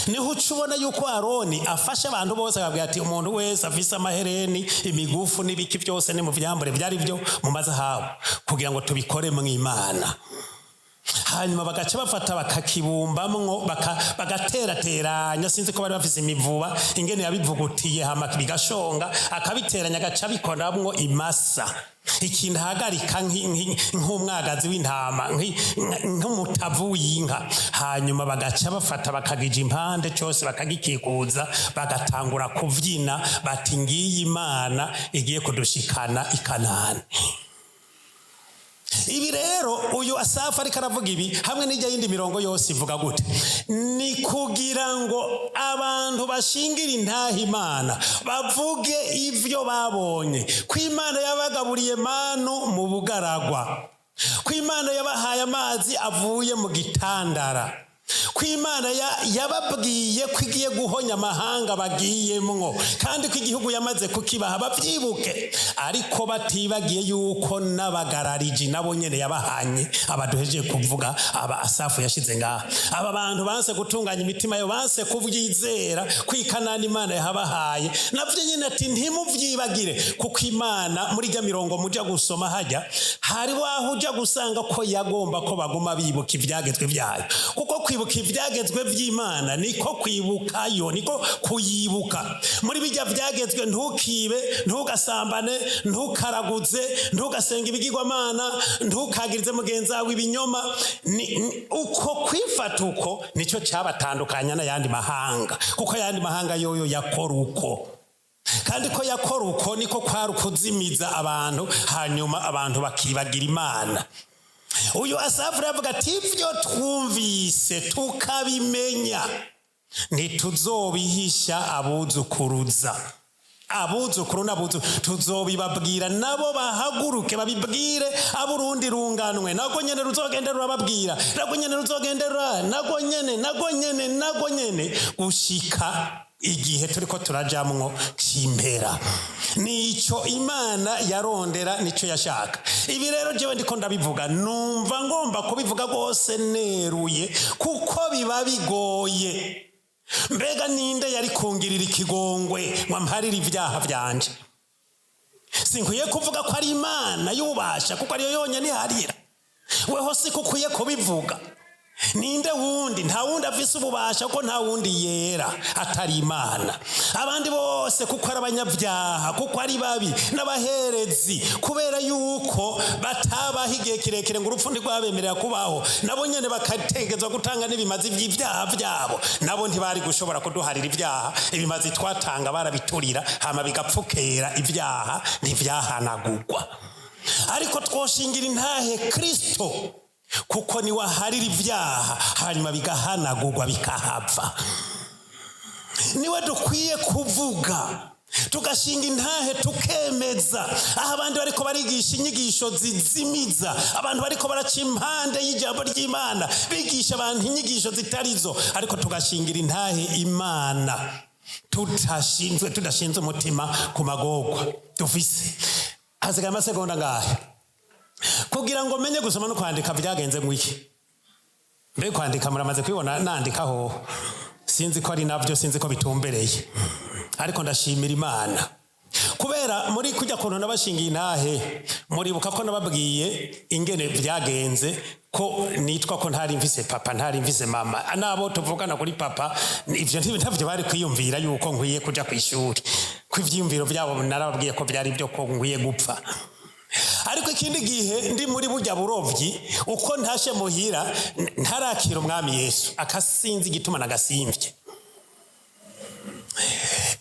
Niho uca ubona yuko Aroni afashe abantu bose, akabwira ati: "Umuntu wese afise amahereni, imigufu n'ibiki byose ni mu vyambure byari byo mu mazahabu, kugira ngo tubikore mu Imana." Hanyuma bagaca bafata bakakibumbamwo, bagaterateranya. Sinzi ko bari bafise imivuba, ingene yabivugutiye, hama bigashonga, akabiteranya, agaca bikoramwo imasa, ikintu ahagarika nk'umwagazi w'intama, nk'umutavu w'inka. Hanyuma bagaca bafata bakagija impande cyose, bakagikikuza, bagatangura kuvyina bati: "Ngiyi Imana igiye kudushikana i Kanani." Ibi rero uyu Asafu ariko aravuga ibi hamwe n'ijya yindi mirongo yose ivuga gute? Ni kugira ngo abantu bashingira intaha Imana, bavuge ibyo babonye, ko Imana yabagaburiye manu mu bugaragwa, ko Imana yabahaye amazi avuye mu gitandara, ko Imana yababwiye ko igiye guhonya amahanga bagiyemwo, kandi ko igihugu yamaze kukibaha. Babyibuke, ariko batibagiye yuko n'abagarariji nabo nyene yabahanye. Abaduhejeje kuvuga, aba Asafu yashize ngaha, aba bantu banse gutunganya imitima yo, banse kuvyizera kwikanana Imana yahabahaye, navyo nyene ati: "Ntimuvyibagire." Kuko Imana muri rya mirongo muja gusoma hajya, hari waho uja gusanga ko yagomba ko baguma bibuka ivyagezwe vyayo, kuko kwibuka ivyagezwe vy'Imana niko kwibukayo, niko kuyibuka. Muri bijya vyagezwe: ntukibe, ntugasambane, ntukaraguze, ntugasenge ibigirwamana, ntukagirize mugenzi wawe ibinyoma. Uko kwifata uko nicyo cyabatandukanya n'ayandi mahanga, kuko ayandi mahanga yoyo yakora uko, kandi ko yakora uko niko kwari ukuzimiza abantu, hanyuma abantu bakibagira Imana. Uyu Asafu yavuga ati: "Ibyo twumvise tukabimenya ntituzobihisha abuzukuruza, abuzukuru n'abuzu tuzobibabwira, nabo bahaguruke babibwire ab'urundi runganwe, nabwo nyene ruzogenda rurababwira, nabwo nyene ruzogenda rura, nabwo nyene, nabwo nyene, nabwo nyene, gushika igihe turiko turajamwo c'impera." Nico Imana yarondera, nico yashaka. Ibi rero jewe ndiko ndabivuga, numva ngomba kubivuga rwose neruye, kuko biba bigoye. Mbega ninde yari kungirira ikigongwe ngo amparire ibyaha byanje? Sinkwiye kuvuga ko ari Imana y'ububasha, kuko ariyo yonyine iharira. Weho siko ukwiye kubivuga. Ninde wundi? Nta wundi afise ububasha, kuko nta wundi yera atari Imana. Abandi bose, kuko ari abanyabyaha, kuko ari babi n'abaherezi, kubera yuko batabaho igihe kirekire, ngo urupfu ntirwabemerera kubaho, nabo nyene bakategezwa gutanga n'ibimazi by'ibyaha byabo, nabo ntibari gushobora kuduharira ibyaha. Ibimazi twatanga barabiturira, hama bigapfukera, ibyaha ntivyahanagurwa. Ariko twoshingira intahe Kristo, kuko niwe aharira ibyaha, hanyuma bigahanagurwa, bikahava. Niwe dukwiye kuvuga, tugashinga intahe, tukemeza. Aho abandi bariko barigisha inyigisho zizimiza abantu, bariko baraca impande y'ijambo ry'Imana, bigisha abantu inyigisho zitarizo, ariko tugashingira intahe Imana, tudashinzwe, tudashinze umutima ku magorwa dufise. Hasigaye amasegonda ngahe kugira ngo menye gusoma no kwandika? Byagenze ngwiki? Mbe kwandika muramaze kubibona nandikaho? Sinzi ko ari nabyo, sinzi ko bitumbereye, ariko ndashimira Imana kubera muri kujya kuntu nabashingiye intahe. Muribuka ko nababwiye ingene byagenze. Ko nitwa ko ntari mfise papa, ntari mfise mama, nabo tuvugana kuri papa, ivyo ntavyo bari kwiyumvira yuko nkwiye kuja kw'ishuri, ko ivyiyumviro vyabo narababwiye ko vyari byo ko nkwiye gupfa. Ariko ikindi gihe ndi muri burya burovyi, uko ntashe muhira ntarakira Umwami Yesu, akasinzi igituma nagasimvye,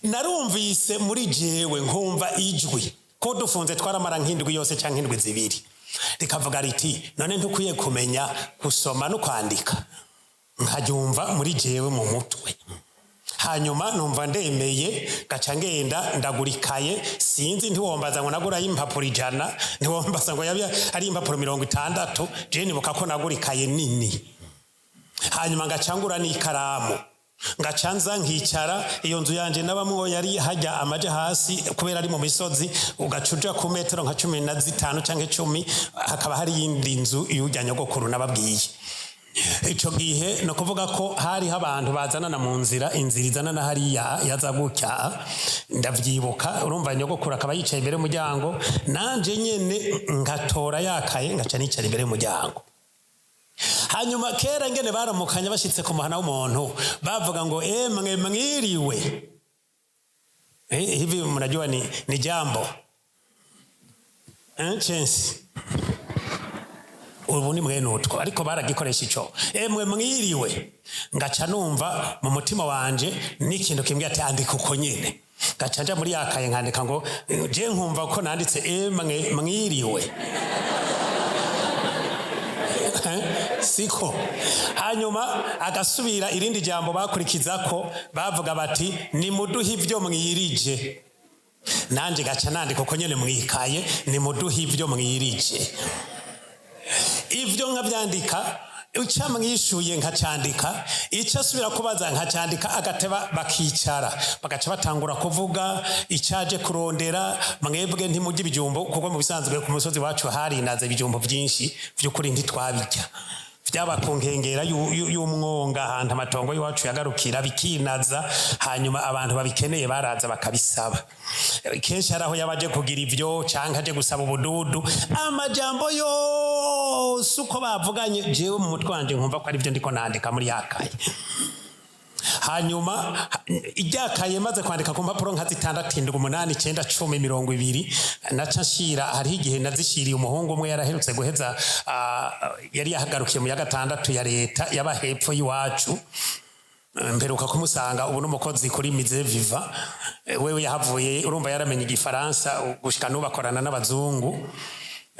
narumvise muri jewe nkumva ijwi ko dufunze twaramara nk'indwi yose cyangwa indwi 2, rikavuga riti: "None ntukwiye kumenya gusoma no kwandika?" Nkaryumva muri jewe mu mutwe. Hanyuma numva ndemeye, gaca ngenda ndagura ikaye. Sinzi, ntiwombaza ngo nagurayo impapuro 100, ntiwombaza ngo yabe ari impapuro 60. Je nibuka ko nagura ikaye nini, hanyuma ngaca ngura n'ikaramu, ngaca nza nkicara. Iyo nzu yanje nabamwo yari hajya amaja hasi, kubera ari mu misozi, ugaca uja ku metero nka 15 canke 10, hakaba hari iyindi nzu y'urya nyogokuru nababwiye. Ico gihe no kuvuga ko hariho abantu bazanana mu nzira, inzira izanana hariya yaza gutya, ndavyibuka. Urumva, nyogokuru akaba yicaye imbere y'umuryango, nanje nyene ngatora yakaye, ngaca nicara imbere y'umuryango. Hanyuma kera ngene baramukanya bashitse ku muhana w'umuntu, bavuga ngo: "Emwe, mwiriwe." Hivi mnajua ni jambo, chensi ubu ni mwene utwo, ariko baragikoresha ico "emwe, mwiriwe". Ngaca numva mu mutima wanje n'ikintu kimbwira ati: "Andika uko nyene." Ngaca nja muri yakaye nkandika ngo je nkumva ko nanditse "emwe, mwiriwe", siko. Hanyuma agasubira irindi jambo bakurikiza ko bavuga bati: "Nimuduhe ibyo mwirije." Nanje gaca nandika uko nyene mwikaye: "Nimuduhe ibyo mwirije." Ibyo nkabyandika, icyo mwishuye nkacandika, icyo asubira kubaza nkacandika. Agateba bakicara, bagaca batangura kuvuga icyaje kurondera. Mwebwe ntimujya ibijumbo, kuko mu bisanzwe ku musozi wacu harinaze ibijumbo byinshi. By'ukuri ntitwabijya, byaba ku nkengera y'umwonga, ahantu amatongo y'iwacu yagarukira, bikinaza. Hanyuma abantu babikeneye baraza bakabisaba. Kenshi hari aho yabaje kugira ibyo canke aje gusaba ubududu. Amajambo yose uko bavuganye, jewe mu mutwe wanje nkumva ko ari byo ndiko nandika muri yakaye. Hanyuma iryakaye maze kwandika ku mpapuro nka 6, 7, 8, 9, 10, 20, naca nshira. Hariho igihe nazishiriye umuhungu umwe yaraherutse guheza, yari yahagarukiye mu ya gatandatu ya leta, yaba hepfo y'iwacu. Mperuka kumusanga ubu n'umukozi kuri Mize Viva. Wewe yahavuye, urumva, yaramenye igifaransa, gushika n'ubu akorana n'abazungu.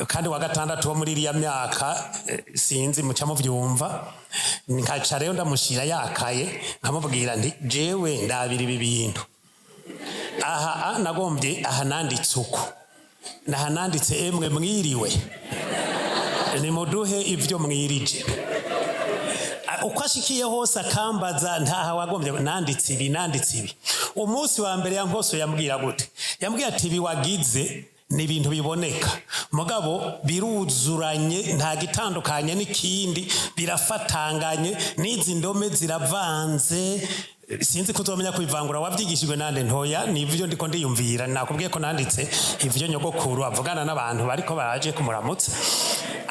Kandi wa gatandatu wo muri iriya myaka, sinzi muca muvyumva. Nkaca rero ndamushira yakaye, nkamubwira nti: "Jewe ndabira ibi bintu aha, nagombye aha nanditse uku, naha nanditse 'emwe, mwiriwe, nimuduhe ibyo mwirije'." Uko ashikiye hose akambaza: "Ntaha wagombye nanditse ibi, nanditse ibi." Umunsi wa mbere yankoso yambwira gute? Yambwiye ati: "Ibi wagize ni ibintu biboneka, mugabo biruzuranye, nta gitandukanye n'ikindi, birafatanganye, n'izi ndome ziravanze, sinzi ko uzomenya kubivangura. Wabyigishijwe nande?" Ntoya, nivyo ndiko ndiyumvira. Nakubwiye ko nanditse ivyo nyogokuru avugana n'abantu bariko baraje kumuramutsa.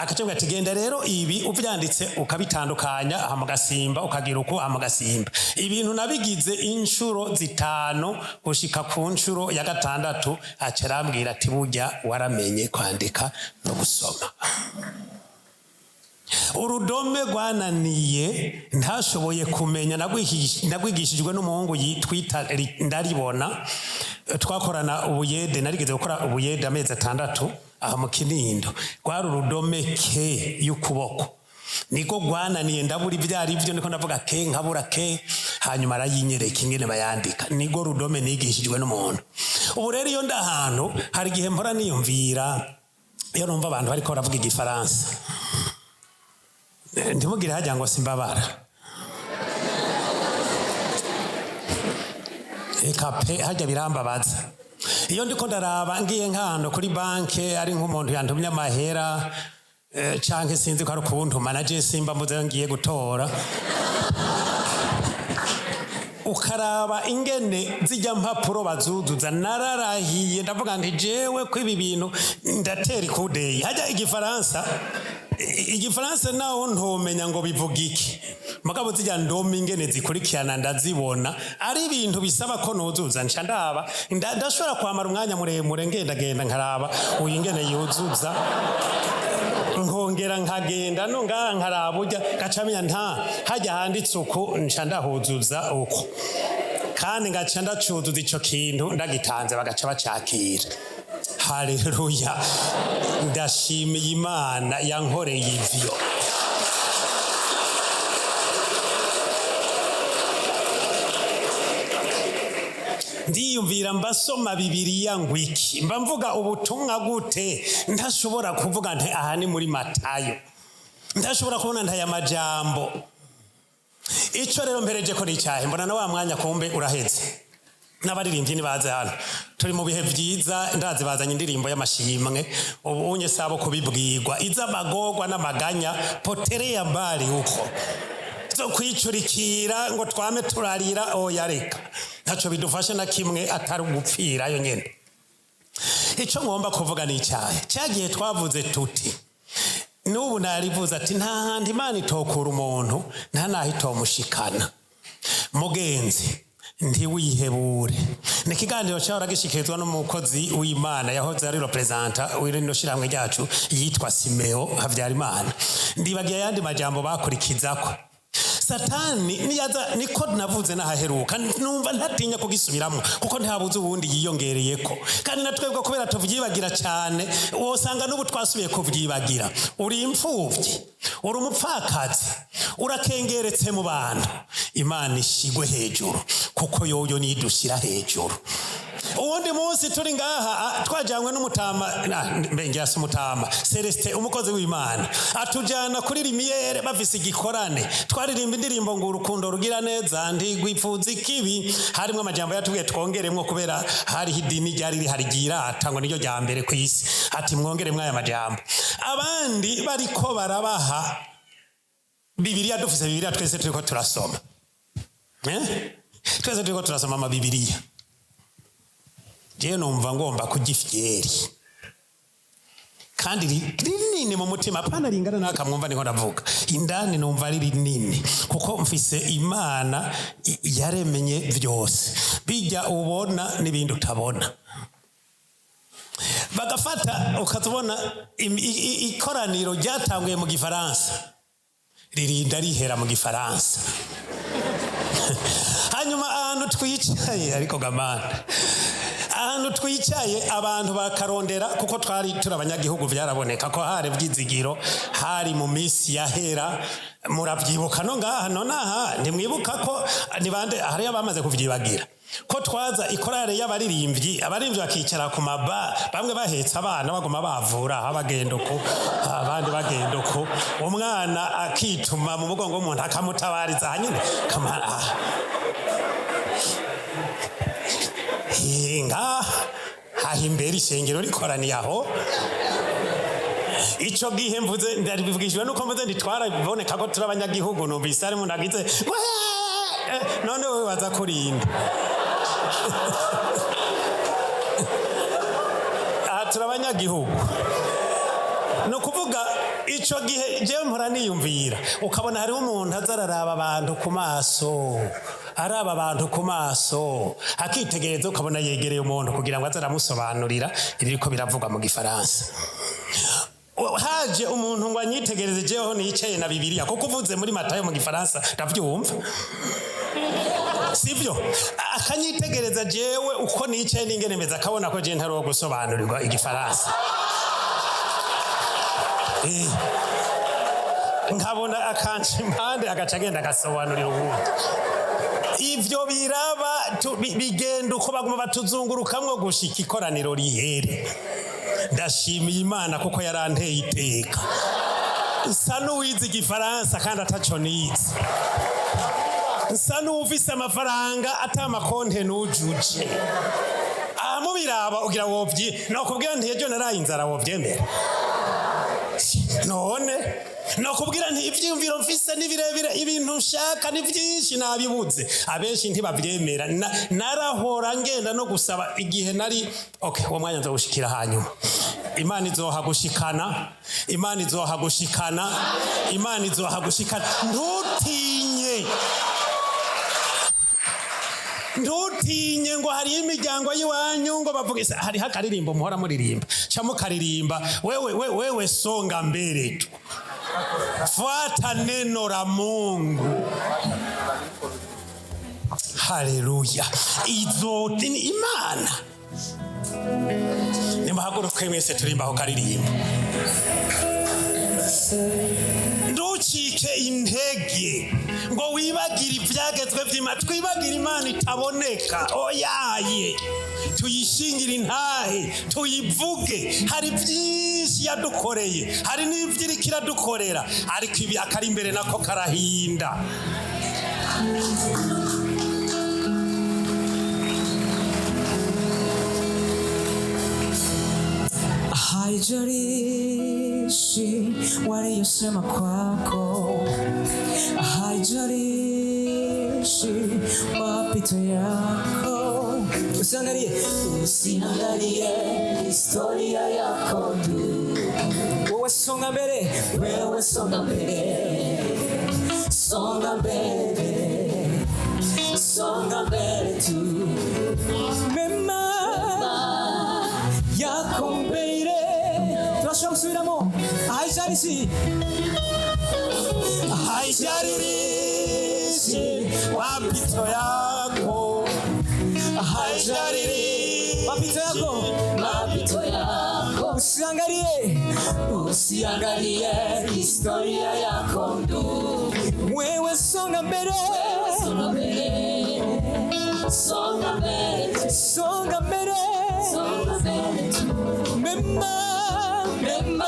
Akacabwira ati: "Genda rero ibi uvyanditse ukabitandukanya, hama ugasimba, ukagira uku, hama ugasimba." Ibintu nabigize inshuro 5, gushika ku nshuro ya gatandatu aca arambwira ati: "Burya waramenye kwandika no gusoma." Urudome rwananiye ntashoboye kumenya, nagwigishijwe n'umuhungu yitwita Ndaribona, twakorana ubuyede. Narigeze gukora ubuyede amezi 6 aha mu Kinindo. Rwari urudome ke y'ukuboko, niko rwananiye, ndabura ibyo ari byo. Niko ndavuga ke, nkabura ke. Hanyuma arayinyereka ingene bayandika. Niko rudome nigishijwe n'umuntu. Ubu rero iyo ndi ahantu, hari igihe mpora niyumvira iyo numva abantu bariko baravuga igifaransa. Ntimugire hajya ngo simbabara. Eka pe, hajya birambabaza iyo ndiko ndaraba ngiye nk'ahantu kuri banke, ari nk'umuntu yantumye amahera, canke sinzi ko ari ukuntuma, na je simba mbuze ayo ngiye gutora, ukaraba ingene zijya mpapuro bazuzuza. Nararahiye, ndavuga nti: "Jewe ko ibi bintu ndatera ikudeyi." Hajya igifaransa Igifaransa naho ntomenya ngo bivuga iki, mugabo zijya ndome ingene zikurikirana ndazibona. Ari ibintu bisaba ko nuzuza, nca ndaba, ndashobora kwamara umwanya muremure ngendagenda nkaraba uyu ingene yuzuza, nkongera nkagenda no ngaha nkaraba urya, ngaca menya nta hajya handitse uku, nca ndahuzuza uku, kandi ngaca ndacuzuza ico kintu, ndagitanze bagaca bacakira. Haleluya! Ndashimiye Imana yankoreye ivyo. Ndiyumvira, mbasoma Bibiliya ngo iki, mba mvuga ubutumwa gute ntashobora kuvuga nti aha ni muri Matayo, ntashobora kubona ntaya majambo? Ico rero mpereje ko nicyahe, mbona na wa mwanya kumbe uraheze. N'abaririmbyi nibaze hano, turi mu bihe byiza. Ndazi bazanye indirimbo y'amashimwe. Ubu unye sabo kubibwirwa, iz'amagorwa n'amaganya potereya mbali uko zo kwicurikira ngo twame turarira, oya reka, ntaco bidufasha na kimwe atari ugupfirayo nyene. Ico ngomba kuvuga ni icyahe, cyagihe twavuze tuti, n'ubu narivuze ati nta hantu Imana itokura umuntu, nta naho itomushikana. Mugenzi, ntiwihebure. Ni ikiganiro cyahora gishikirizwa n'umukozi w'Imana yahoze ari représentant w'irino shirahamwe ryacu yitwa Simeo Habyarimana. Ndibagiye ayandi majambo bakurikizako. Satani niyaza, niko navuze n'ahaheruka, numva ntatinya kugisubiramo kuko ntabuze uwundi yiyongereyeko, kandi na twebwe kubera tuvyibagira cyane wosanga n'ubu twasubiye kuvyibagira. Uri imfuvyi, uri umupfakazi, urakengeretse mu bantu, Imana ishigwe hejuru kuko yoyo nidushyira hejuru. Uwundi munsi turi ngaha, twajanywe n'umutama, mbengera si umutama, Celestin, umukozi w'Imana, atujyana kuri Lumière bafise igikorane. Twaririmba indirimbo ngo urukundo rugira neza ntigwipfuza ikibi. Harimwo amajambo yatubwiye twongeremwo kubera hariho idini ryari rihari ryirata ngo niryo rya mbere ku isi, ati mwongeremwo aya majambo. Abandi bariko barabaha Bibiliya, dufise Bibiliya twese turiko turasoma, eh? Twese turiko turasoma amabibiriya. Jewe numva ngomba kurya ifyeri kandi rinini mu mutima, apana ringana n'aka mwumva niho ndavuga. Indani numva ari rinini kuko mfise Imana yaremenye vyose, bijya ubona n'ibindi utabona. Bagafata ukazibona ikoraniro ryatanguye mu Gifaransa ririnda rihera mu Gifaransa. Hanyuma ahantu twicaye, ariko gamana, ahantu twicaye abantu bakarondera, kuko twari turi abanyagihugu, byaraboneka ko hari Byizigiro, hari mu minsi yahera. Murabyibuka no ngaha nonaha, ntimwibuka ko ni bande? Hariyo abamaze kuvyibagira ko twaza ikorale y'abaririmbyi, abaririmbyi bakicara ku maba, bamwe bahetse abana, baguma bavura aha bagenda uku, abandi bagenda uku, umwana akituma mu mugongo w'umuntu akamutabariza hanyine kamara aha hinga haha imbere ishengero rikoraniye aho. Ico gihe mvuze ndabivugishijwe nuko mvuze ntitwaraboneka ko turi abanyagihugu. Numvise harimo ndagize none wewe baza kurinda aha turi abanyagihugu. Ni ukuvuga ico gihe jewe mpora niyumvira, ukabona hariho umuntu aza araraba abantu ku maso, araba abantu ku maso, akitegereza, ukabona yegereye umuntu kugira ngo aze aramusobanurira ibiriko biravugwa mu Gifaransa. Haje umuntu ngo anyitegereze jeweho nicaye na Bibiliya, kuko uvuze muri Matayo mu Gifaransa ndavyumva, sibyo? Akanyitegereza jewe uko nicaye n'ingene meze, akabona ko jewe ntari uwo gusobanurirwa Igifaransa. Nkabona akanca impande, agaca agenda agasobanurira uwundi. Ivyo biraba bigenda uko, baguma batuzungurukamwo gushika ikoraniro rihere. Ndashimiye Imana kuko yaranteye iteka, nsa n'uwize Igifaransa kandi ataco nize, nsa n'uwufise amafaranga ata makonte nujuje. Aha mubiraba ugira wovyi nokubwira nti ejo naraye inzara, wovyemera? None nokubwira nti ivyiyumviro mfise ni birebire, ibintu nshaka ni vyinshi, nabibuze, abenshi ntibavyemera. Narahora ngenda no gusaba igihe nari okay, uwo mwanya nzawushikira hanyuma. Imana izohagushikana, Imana izohagushikana, Imana izohagushikana. Ntutinye, ntutinye ngo hariyo imiryango y'iwanyu ngo bavuge. Hariho akaririmbo muhora muririmba, ca mukaririmba. Wewe, wewe, wewe, songa mbere tu, fuata neno la Mungu. Haleluya! Izo ni Imana. Nimuhaguruke mwese turimba aho karirimbo. Ntucike intege ngo wibagire ibyagezwe by'Imana, twibagire Imana itaboneka. Oyaye, tuyishingire intahe, tuyivuge. Hari byinshi yadukoreye, hari n'ibyo iriko iradukorera, ariko ibi akari imbere nako karahinda. Haijalishi waliyosema kwako, haijalishi mapito yako, usiangalie, usiangalie historia yako ndugu. Wewe songa mbele, wewe songa mbele, songa mbele, songa mbele tu. Mema yako mbele. Turashobora gusubiramo. Haijalishi, Haijalishi mapito yako, haijalishi mapito yako, Mapito yako, usiangalie, usiangalie historia yako ndugu. Wewe songa mbele, Songa mbele, songa mbele, songa mbele, songa mbele tu. Mema, Mema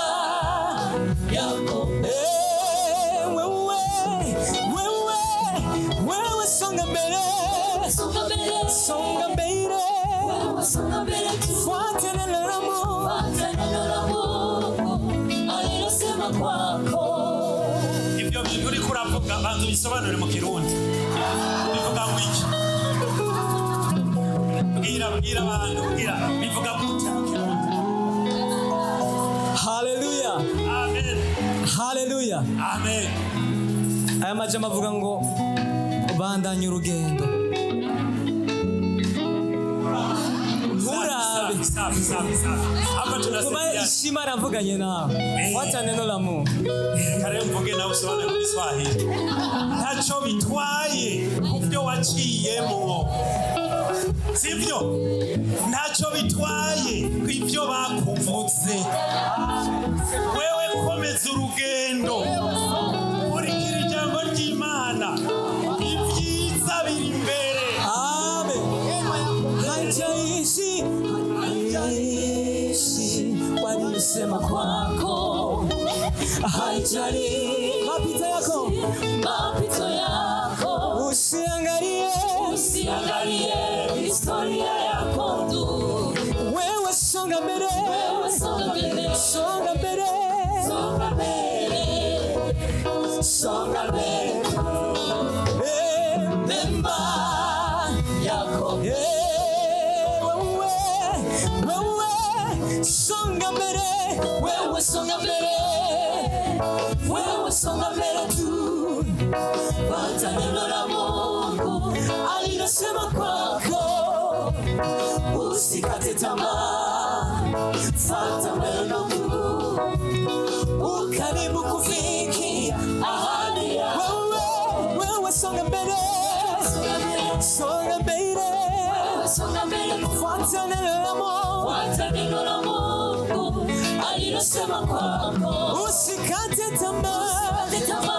yako, eh, wewe, wewe, wewe songa mbele, songa mbele, songa mbele, wewe songa mbele tu. Fuata neno la Mungu. Fuata neno la Mungu alilosema kwako. Ibyo bintu uriko uravuga, banza ubisobanure mu Kirundi. Bivuga ngo iki? Bwira, bwira abantu, bwira bivuga gute mu Kirundi? Haleluya, Amen. Haleluya. Amen. Aya majambo avuga ngo bandanye urugendo, nturabe. Safi, safi, safi, safi. Hapa Kuma tunasaidia. ishima aravuganye nawe. Fuata neno la Mungu. Reka rero mvuge nawe usobanure mu Giswahili. Ntacyo bitwaye ku byo waciyemwo, sibyo? Ntacyo bitwaye ku ibyo bakuvuze. Wewe komeza urugendo, kurikira ijambo ry'Imana, ibyiza biri imbere. Amen. Haijalishi, haijalishi waliosema kwako, haijalishi mapito yako, Mapito yako, usiangalie, usiangalie historia yako ndugu. Wewe songa mbele, Wewe songa mbele, songa mbele, songa mbele, songa mbele. Eh, Mema yako, eh, wewe, wewe songa mbele, wewe songa mbele, wewe songa mbele tu. Fuata neno la Mungu alilosema kwako, usikate tamaa, fuata mwendo huu, ukaribu kufikia ahadi yako. Wewe, wewe songa mbele, Songa mbele, songa mbele, wewe songa mbele tu. Fuata neno la Mungu. Fuata neno la Mungu alilosema kwako, Usikate tamaa. usikate tamaa.